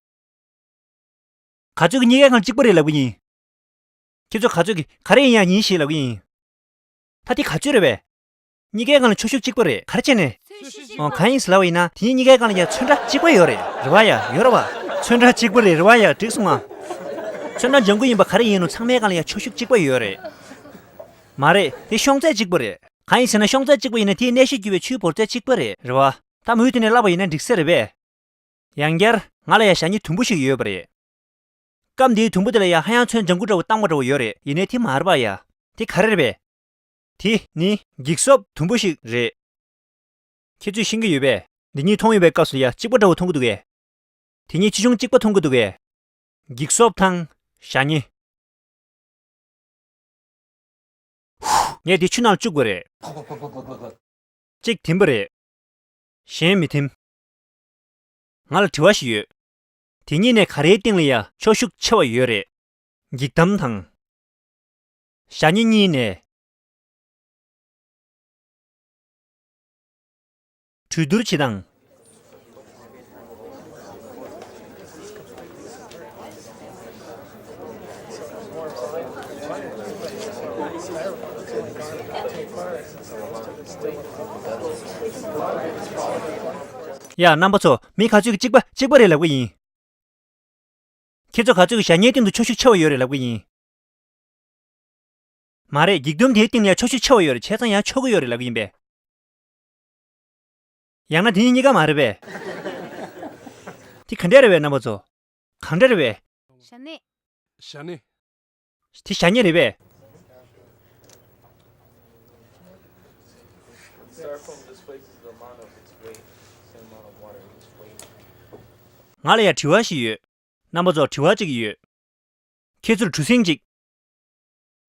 ག་ཚོད་ཀྱིས་གཉིས་ཀའི་སྒང་ལ་གཅིག་པ་རེད་ལབ་ཀྱི་ཡིན། ཁྱེད་ཚོ་ག་ཚོད་ཀྱིས་ག་རེ་ཡིན་ཡང་ཡིན་ཞེས་ལབ་ཀྱི་ཡིན། ད་དེ་ག་ཚོད་རེད་པས། གཉིས་ཀའི་སྒང་ལ་ཁྱོ་ཤུགས་གཅིག་པ་རེད། ག་རེ་བྱས་ནས། ཨོ། གང་ཡིན་ཟེར་ལབ་པ་ཡིན་ན་དེ་གཉིས་གཉིས་ཀའི་སྒང་ལ་ཡ་ཚོན་ཁྲ་གཅིག་པ་ཡོད་རེད། རེད་པ་ཡ། ཡོད་རེད་པ། ཚོན་ཁྲ་གཅིག་པ་རེད། རེད་པ་ཡ། འགྲིག་སོང་ང་། ཚོན་ཁྲ་ལྗང་གུ་ཡིན་པ་ག་རེ་ཡིན་རུང་ཚང་མའི་སྒང་ལ་ཡ་ཁྱོ་ཤུགས་གཅིག་པ་ཡོད་རེད། མ་རེད། དེ་ཤོང་ཚད་གཅིག་པ་རེད། གང་ཡིན་ཟེར་ན་ཤོང་ཚད་གཅིག་པ་ཡིན་ན་དེའི་གནས་གཞི་རྒྱུ་བའི་ཆུའི་བོར་ཚད་གཅིག་པ་རེད། རེད་པ། ད་མུ་མཐུད་ནས་བསླབ་པ་ཡིན་ན་འགྲིག་ས་རེད་པས། ཡང་བསྐྱར་ང་ལ་ཡ་ཞ་སྨྱེ་དུམ་བུ་ཞིག་ཡོད་པ་རེད། སྐབས་འདིའི་དུམ་བུ་དེ་ལ་ཡ་ཧ་ཡང་ཚོན་ལྗང་གུ་འདྲ་བོ་བཏང་བ་འདྲ་བོ་ཡོད་རེད། ཡིན་ནའི་དེ་མ་རེད་པ་ཡ། དེ་ག་རེ་རེད་པས། དེ་ནི་འགྱིག་སོབ་དུམ་བུ་ཞིག་རེད། ཁྱེད་ཚོས་ཤེས་ཀྱི་ཡོད་པས། འདི་གཉིས་མཐོང་ཡོད་པའི་སྐབས་སུ་ཡ་གཅིག་པ་འདྲ་བོ་མཐོང་གི་འདུག་གས། དེ་གཉིས་ཆེ་ཆུང་གཅིག་པ་མཐོང་གི་འདུག་གས། འགྱིག་སོབ་དང་ཞ་སྨྱེ། ངས་འདི་ཆུ་ནང་བཅུག་དགོས་རེད། གཅིག་འཐིམ་པ་རེད། གཞན་མི་འཐིམ། ང་ལ་དྲི་བ་ཞིག་ཡོད། དེ་གཉིས་ནས་ག་རེའི་སྟེང་ལ་ཡ་ཁྱོ་ཤུགས་ཆེ་བ་ཡོད་རེད། འགྱིག་དམ་དང་། ཞ་སྨྱེ་གཉིས་ནས། གྲོས་བསྡུར་བྱེད་དང་། ཡ། རྣམ་པ་ཚོ། མི་ག་ཚོད་ཀྱིས་གཅིག་པ་གཅིག་པ་རེད་ལབ་ཀྱི་ཡིན། ཁྱེད་ཚོ་ག་ཚོད་ཀྱིས་ཞ་སྨྱེའི་སྟེང་དུ་ཁྱོ་ཤུགས་ཆེ་བ་ཡོད་རེད་ལབ་ཀྱི་ཡིན། མ་རེད། འགྱིག་དུམ་དེའི་སྟེང་ལ་ཡང་ཁྱོ་ཤུགས་ཆེ་བ་ཡོད་རེད། བྱས་ཙང་ཡང་ཆོག་གི་ཡོད་རེད་ལབ་ཀྱི་ཡིན་པས། ཡང་ན་དེ་གཉིས་གཉིས་ཀ་མ་རེད་པས། དེ་ག་འདྲས་རེད་པས་རྣམ་པ་ཚོ། གང་འདྲ་རེད་པས། ཞ་སྨྱེ། ཞ་སྨྱེ། དེ་ཞ་སྨྱེ་རེད་པས། Styrofoam displaces the amount of its weight, same amount of water, its weight. ང་ལ་ཡང་དྲི་བ་ཞིག་ཡོད། རྣམ་པ་ཚོར་དྲི་བ་གཅིག་ཡོད། ཁྱེད་ཚོར་གྲུ་གཟིངས་གཅིག་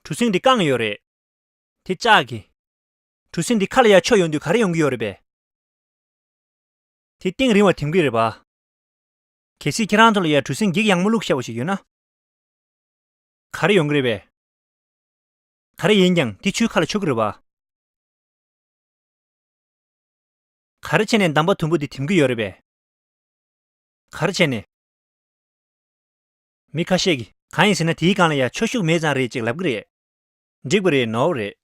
གྲུ་གཟིངས་འདི་བཀང་ཡོད་རེད། དེ་བཅག་གི། གྲུ་གཟིངས་འདི་ཁ་ལ་ཡར་འཕྱོ་ཡོང་དུས་ག་རེ་ཡོང་གི་ཡོད་རེད་པས། དེ་གཏིང་རིང་བ་འཐིམ་གི་རེད་པ། གལ་སྲིད་ཁྱེད་རང་ཚོ་ལ་ཡ་གྲུ་གཟིངས་འགྱིག་ཡང་མོ་བླུགས་བཞག་པ་ཞིག་ཡོད་ན། ག་རེ་ཡོང་གི་རེད་པས། ག་རེ་ཡིན་ཀྱང་དེ་ཆུའི་ཁ་ལ་ཆུ་གི་རེད་པ། ག་རེ་བྱས་ནས་འདམ་པ་དུམ་བུ་འདི་འཐིམ་གི་ཡོད་རེད་པས། ག་རེ་བྱས་ནས། མི་ཁ་ཤས་ཀྱིས་གང་ཡིན་ཟེར་ན་དེའི་སྒང་ལ་ཡ་ཆོས་ཤུགས་མེད་ཙང་རེད་ཅེས་ལབ་གི་རེད། འགྲིག་པ་རེད། ནོར་བ་རེད།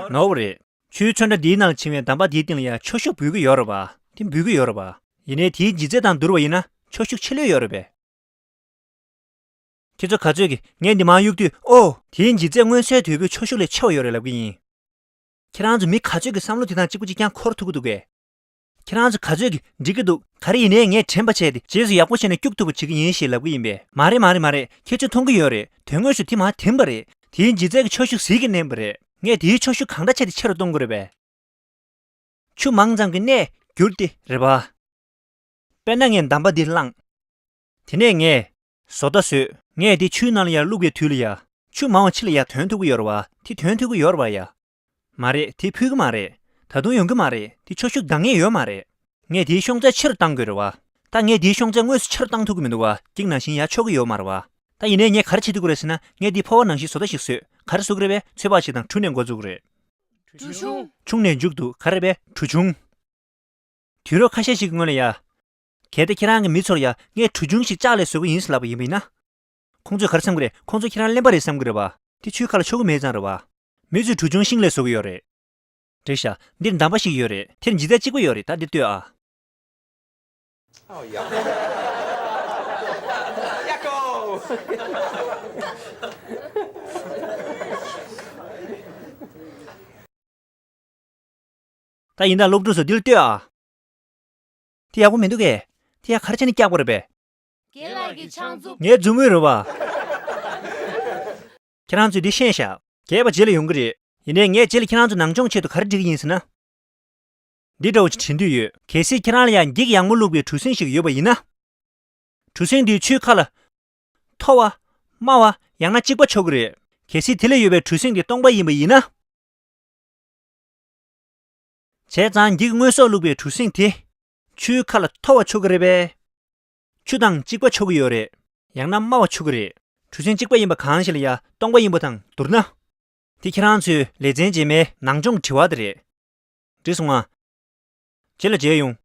ནོར་བ་རེད། ཆུའི་ཚོན་ཁྲ་འདིའི་ནང་ལ་བྱིང་བའི་འདམ་པ་འདིའི་སྟེང་ལ་ཡ་ཆོས་ཤུགས་འབུད་གི་ཡོད་རེད་པ། དེ་འབུད་གི་ཡོད་རེད་པ། ཡིན་ནའི་དེའི་ལྗིད་ཚད་དང་བསྡུར་བ་ཡིན་ན་ཆོས་ཤུགས་ཆེ་ལོས་ཡོད་རེད་པས། ཁྱེད་ཚོ་ག་ཚོད་ཀྱིས་ངས་འདི་མར་གཡུག་དུས་ཨོ། དེའི་ལྗིད་ཚད་མངོན་གསལ་དོད་པོས་ཆོས་ཤུགས་ལས་ཆེ་བ་ཡོད་རེད་ལབ་གི་ཡིན། ཁྱེད་རང་ཚོ་མི་ག་ཚོད་ཀྱི་བསམ་བློ་དེ་དང་གཅིག་པ་གཅིག་རྐྱང་འཁོར་ཐུབ་ཀྱི་འདུག་གས། ཁྱེད་རང་ཚོ་ག་ཚོད་ཀྱིས་འགྲིག་གི་འདུག་ག་རེ་ཡིན་ནའི་ངས་དྲན་པ་བྱས་ཏེ་རྗེས་སུ་ཡག་པོ་བྱས་ནས་སྐྱུག་ཐུབ་པ་བྱེད་ཀྱི་ཡིན་ཞེས་ལབ་གི་ཡིན་པས། མ་རེད་མ་རེད་མ་རེད། ཁྱེད་ཚོས་མཐོང་གི་ཡོད་རེད། དོན་དངོས་སུ་དེ་མར་འཐིམ་པ་རེད། དེའི་ལྗིད་ཚད་ཀྱི་ཆོས་ཤུགས་ཟིལ་གྱིས་མནན་པ་རེད། ངས་དེའི་ཆོས་ཤུགས་གང་འདྲ་བྱས་ཏེ་ཆེ་རུ་གཏོང་དགོས་རེད་པས། ཆུ་མང་ཙམ་གྱི་གནས་འགྱུར་ཏེ་རེད་པ། དཔེར་ན་ངས་འདམ་པ་འདི་བླངས། དེ་ནས་ངས་བཟོ་ལྟ་བཟོས། ངས་དེ་ཆུའི་ནང་ལ་ཡར་བླུགས་པའི་དུས་ལ་ཡ། ཆུ་མང་བ་ཕྱི་ལ་ཡར་ཐོན་ཐུབ་ཀྱི་ཡོད་རེད་པ། དེ་ཐོན་ཐུབ་ཀྱི་ཡོད་རེད་པ་ཡ། མ་རེད། དེ་ཕུད་ཀྱི་མ་རེད། ད་དུང་ཡོང་གི་མ་རེད། དེ་ཆོས་ཤུགས་འདང་ངེས་ཡོད་མ་རེད། ངས་དེའི་ཤོང་ཚད་ཆེ་རུ་བཏང་དགོས་རེད་པ། ད་ངས་དེའི་ཤོང་ཚད་དངོས་སུ་ཆེ་རུ་བཏང་ཐུབ་ཀྱི་མི་འདུག་པ། འགྱིག་ནང་བཞིན་ཡར་ཕྱོགས་ཀྱི་ཡོད་མ་རེད་པ། ད་ཡིན་ནའི་ངས་ག་རེ་བྱེད་ཐུབ་ཀྱི་རེད་ཟེར་ན། ངས་འདི་ཕོར་པ་ནང་བཞིན་བཟོ་ལྟ་ཞིག་བཟོས། ག་རེ་བཟོ་གི་རེད་པས། ཚོད་དཔག་ཞིག་དང་གྲུ་ནས་འགོ་འཛུགས་ཀྱི་རེད། གྲུ་ཆུང་། ཆུང་ནས་མཇུག་ཏུ་ག་རེ་རེད་པས། གྲུ་ཆུང་། དུས་རབས་ཁ་ཤས་ཤིག་གི་སྔོན་ལ་ཡ། གལ་ཏེ་ཁྱེད་རང་གི་མི་ཚོར་ཡ་ངས་གྲུ་ཆུང་ཞིག་ལྕགས་ལས་བཟོ་གི་ཡིན་ཟེར་ལབ་པ་ཡིན་པ་ཡིན་ན། ཁོང་ཚོས་ག་རེ་བསམ་གི་རེད། ཁོང་ཚོ་ཁྱེད་རང་གླེན་པ་རེད་བསམ་གི་རེད་པ། དེ་ཆུའི་ཁ་ལ་ཆུ་གི་མེད་ཙང་རེད་པ། མི་ཚོས་གྲུ་ཆུང་ཤིང་ལས་བཟོ་གི་ཡོད་རེད། འགྲིག་ཤག་འདིར་འདམ་པ་ཞིག་ཡོད་རེད། དེར་ལྗིད་ཚད་གཅིག་པ་ཡོད་རེད། ད་འདིར་ལྟོས་ཨ། ཨོ་ཡ། ཡ་ཀོ། ད་ཡིན་ད་སློབ་ཕྲུག་ཚོ་འདིར་ལྟོས་ཨ། དེ་ཡག་པོ་མི་འདུག་གས། དེ་ཡ་ག་རེ་བྱས་ནས་བཀྱག་པ་རེད་པས། རྒན་ལགས་ཀྱི་ཕྱག་མཛུབ། ངའི་མཛུབ་མོ་རེད་པ། ཁྱེད་རང་ཚོས་འདི་ཤེས་ཤག་རྒས་པ་རྗེས་ལ་ཡོང་གི་རེད། ཡིན་ནའི་ངས་རྗེས་ལ་ཁྱེད་རང་ཚོ་ནང་སྦྱོང་ཆེད་དུ་ག་རེ་འབྲི་གི་ཡིན་ཟེར་ན། འདི་འདྲ་བོ་ཅིག་དྲན་འདོད་ཡོད། གལ་སྲིད་ཁྱེད་རང་ལ་ཡང་འགྱིག་ཡང་མོ་བླུགས་པའི་གྲུ་གཟིངས་ཤིག་ཡོད་པ་ཡིན་ན། གྲུ་གཟིངས་འདིའི་ཆུའི་ཁ་ལ། མཐོ་བ། དམའ་བ། ཡང་ན་གཅིག་པ་ཆགས་ཀྱི་རེད། གལ་སྲིད་དེ་ལ་ཡོད་པའི་གྲུ་གཟིངས་དེ་སྟོང་པ་ཡིན་པ་ཡིན་ན། བྱས་ཙང་འགྱིག་དངོས་ཟོག་བླུགས་པའི་གྲུ་གཟིངས་དེ། ཆུའི་ཁ་ལ་མཐོ་བ་ཆགས་ཀྱི་རེད་པས། ཆུ་དང་གཅིག་པ་ཆགས་ཀྱི་ཡོད་རེད། ཡང་ན་དམའ་བ་ཆགས་ཀྱི་རེད། གྲུ་གཟིངས་གཅིག་པ་ཡིན་པ་གང་ཞིག་ལ་ཡ་སྟོང་པ་ཡིན་པ་དང་བསྡུར་ན། དེ་ཁྱེད་རང་ཚོའི་ལེ་ཚན་རྗེས་མའི་ནང་སྦྱོང་དྲི་བ་དེ་རེད། འགྲིག་སོང་ང་། རྗེས་ལ་མཇལ་ཡོང་།